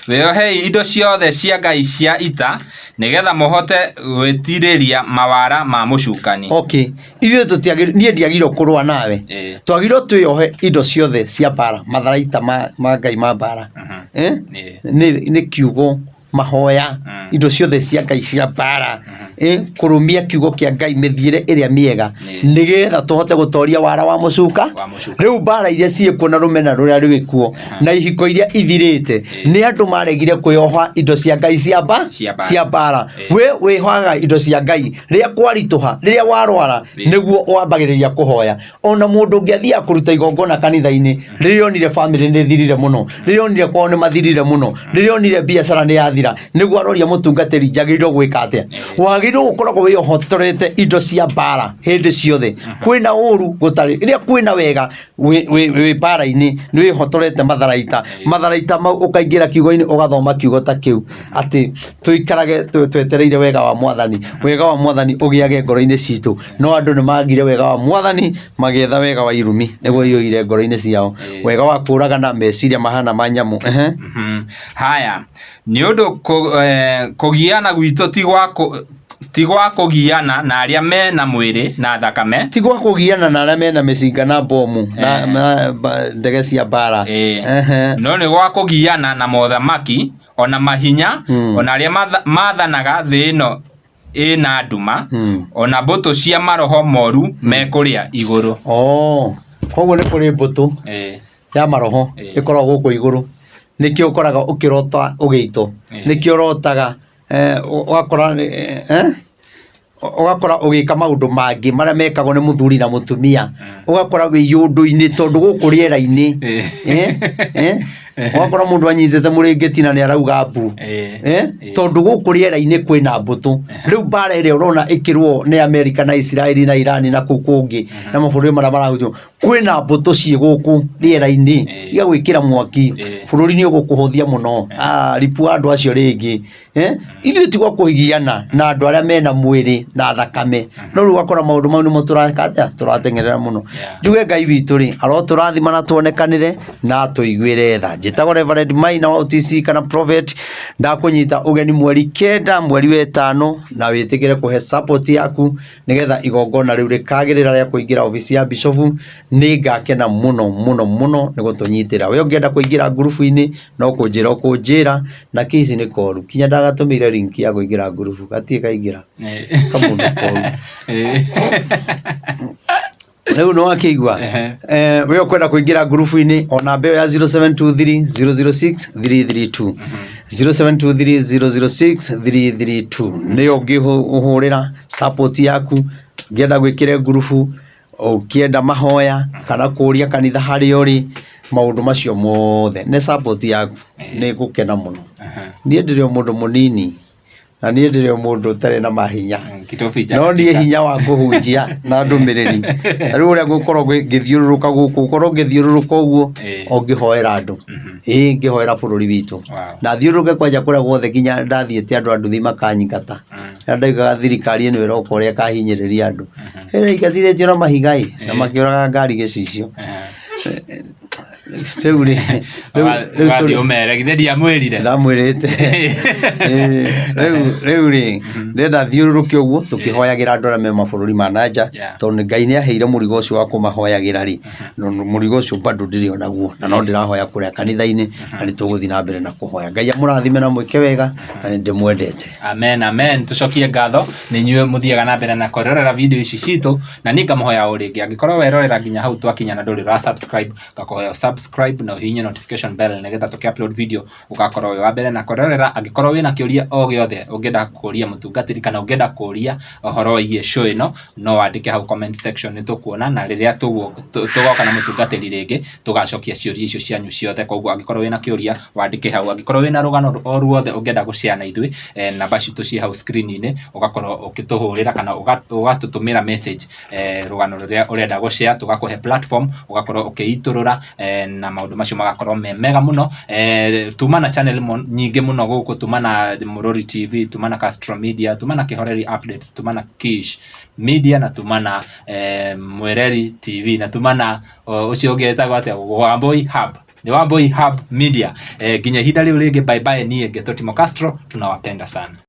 Wĩohei indo ciothe cia Ngai cia ita, nĩgetha mũhote gwĩtirĩria mawara ma mũcukani. Okay. Ithuĩ tũtiagĩrĩirwo, niĩ ndiagĩrĩirwo kũrũa nawe. Twagĩrĩirwo twĩyohe indo ciothe cia mbara, matharaita ma Ngai ma mbara. Nĩ kiugo, mahoya, indo ciothe cia Ngai cia mbara. Kũrũmia kiugo kĩa Ngai, mĩthiĩre ĩrĩa mĩega, Ĩĩ. nĩgetha tũhote gũtoria wara wa mũcuka. Wa mũcuka. Rĩu mbara iria ciĩkuo na rũmena rũrĩa rwĩkuo na ihiko iria ithirĩte nĩ andũ maregire kwĩyoha indo cia Ngai cia mba Cia mbara. cia mbara. Ĩĩ. We wĩhoaga indo cia Ngai rĩrĩa kwaritũha, rĩrĩa warwara, Ĩĩ. nĩguo wambagĩrĩria kũhoya. Ona mũndũ ũngĩ athiaga kũruta igongona kanitha-inĩ, rĩrĩa onire bamĩrĩ nĩ ĩthirire mũno, rĩrĩa onire kwao nĩ mathirire mũno, rĩrĩa onire biacara nĩ yathira, nĩguo aroria mũtungatĩri, njagĩrĩirwo gwĩka atĩa? Wagĩrĩirwo gũkoragwo wĩyohotorete indo cia mbara hĩndĩ ciothe. Kwĩna ũru gũtarĩ, rĩrĩa kwĩna wega wĩ mbara-inĩ nĩ wĩhotorete matharaita. Matharaita mau ũkaingĩra kiugo-inĩ ũgathoma kiugo ta kĩu atĩ tũikarage twetereire wega wa Mwathani, wega wa Mwathani ũgĩage ngoro-inĩ citũ. No andũ nĩ magire wega wa Mwathani, magĩetha wega wa irumi nĩguo iyũire ngoro-inĩ ciao, wega wa kũragana, meciria mahana ma nyamũ. Ehe. Haya, nĩ ũndũ kũgiana gwitũ ti gwa kũgiana na arĩa me na mwĩrĩ na thakame. Ti gwa kũgiana na arĩa mena mĩcinga na bomu na ndege cia mbara. Ehe. No nĩ gwa kũgiana na mothamaki, ona mahinya, ona arĩa mathanaga thĩ ĩno ĩna nduma, ona mbũtũ cia maroho moru me kũrĩa igũrũ. Oh, koguo nĩ kũrĩ mbũtũ ya maroho ĩkoragwo gũkũ igũrũ. Nĩkĩo ũkoraga ũkĩrota ũgĩitwo, nĩkĩo ũrotaga ũgakora ũgakora ũgĩka maũndũ mangĩ marĩa mekagwo nĩ mũthuri na mũtumia, ũgakora wĩ ũndũ-inĩ tondũ gũkũ rĩera-inĩ, ũgakora mũndũ anyitĩte mũrĩngĩti na nĩ arauga mbu, tondũ gũkũ rĩera-inĩ kwĩna mbũtũ. Rĩu mbara ĩrĩa ũrona ĩkĩrũo nĩ Amerika na Israeli na Iran na kũu kũngĩ na mabũrũri marĩa marahutio, kwĩna mbũtũ ciĩ gũkũ rĩera-inĩ igagwĩkĩra mwaki, bũrũri nĩ ũgũkũhũthia mũno. Ripua andũ acio rĩngĩ. Ithuĩ ti gwa kũgiana na andũ arĩa mena mwĩrĩ na thakame, no rĩu ũgakora maũndũ mau nĩmo tũreka atĩa, tũrateng'erera mũno. Njuge Ngai witũ rĩ, arotũrathima na tuonekanĩre na atũiguĩre tha. Njĩtagwo Reverend Maina wa OTC kana Prophet, ndakũnyita ũgeni mweri 9 mweri wa 5, na wĩtĩkĩre kũhe support yaku nĩgetha igongona rĩu rĩkagĩrĩra rĩa kũingĩra obici ya bishofu. Nĩ ngakena mũno mũno mũno nĩ gũtũnyitĩra. We ũngĩenda kũingĩra ngurubu-inĩ no kũnjĩra ũkũnjĩra, na kĩici nĩ koru, kinya ndagatũmĩire link ya kũingĩra ngurubu gatirĩ kaingĩra, kamũndũ koru. Rĩu nĩ wakĩigua. We ũkwenda kũingĩra ngurubu-inĩ o namba ĩyo ya 0723 006 332, 0723 006 332 nĩyo ũngĩhũrĩra support yaku, ũngĩenda gwĩkĩre ngurubu, ũkĩenda mahoya kana kũria kanitha harĩa ũrĩ, maũndũ macio mothe nĩ support yaku, nĩ ngũkena mũno. Niĩ ndĩrĩ o mũndũ mũnini na niĩ ndĩrĩ o mũndũ ũtarĩ na mahinya, no niĩ hinya wa kũhunjia na ndũmĩrĩri. Ta rĩu ũrĩa ngũkorwo ngĩthiũrũrũka gũkũ, ngũkorwo ngĩthiũrũrũka ũguo o ngĩhoera andũ, ĩĩ ngĩhoera bũrũri witũ, na thiũrũrũke kwanja kũrĩa guothe nginya ndathiĩte andũ a nduthi makanyingata. Na ndaugaga thirikari ĩno ĩroka ũrĩa ĩkahinyĩrĩria andũ. Ĩraingatithĩtio na mahiga ĩ, na makĩũraga ngari gĩcicio. Rĩu rĩ, rĩu Wathiĩ tũrĩ ũmere githĩ ndiamwĩrire. Ndamwĩrĩte. Rĩu rĩ, ndĩrenda thiũrũrũke ũguo tũkĩhoyagĩra andũ arĩa me mabũrũri ma na nja, tondũ Ngai nĩ aheire mũrigo ũcio wa kũmahoyagĩra rĩ, mũrigo ũcio bado ndĩrĩ o naguo, na no ndĩrahoya kũrĩa kanitha-inĩ, na nĩ tũgũthiĩ na mbere na kũhoya. Ngai amũrathime na mwĩke wega, na nĩ ndĩmwendete. Amen, amen. Tucokie ngatho nĩ inyuĩ mũthiaga na mbere na kwĩrorera video ici citũ, na niĩ ngamũhoya o rĩngĩ angĩkorwo werorera nginya hau twakinya na ndũrĩ ũra subscribe, ngakũhoya subscribe na ũhihinye notification bell nĩgetha tũkĩ upload video ũgakorwo wĩ wa mbere na kwĩrorera. Angĩkorwo wĩna kĩũria o gĩothe ũngĩenda kũria mũtungatĩri kana ũngĩenda kũria ũhoro wĩgiĩ show ĩno, no wandĩke hau comment section, nĩ tũkuona, na rĩrĩa tũgoka na mũtungatĩri rĩngĩ tũgacokia ciũria icio cianyu ciothe. Koguo angĩkorwo wĩna kĩũria wandĩke hau, angĩkorwo wĩna rũgano o ruothe ũngĩenda gũshare na ithuĩ, namba citũ ciĩ hau screen-inĩ, ũgakorwo ũkĩtũhũrĩra kana ũgatũtũmĩra message, rũgano rũrĩa ũrenda gũshare, tũgakũhe platform ũgakorwo ũkĩitũrũra, na maũndũ macio magakorwo me mega mũno. Tuma na channel nyingĩ mũno gũkũ, tuma na Mũrori TV, tuma na Castro Media, tuma na Kĩhoreri Updates, tuma na Kish Media, na tuma na Mwereri TV, na tuma na ũcio ũngĩ etagwo atĩa, Wambui Hub, nĩ Wambui Hub Media. Nginya ihinda rĩu rĩngĩ, bye bye. Niĩ ngetwo Timo Castro, tunawapenda sana.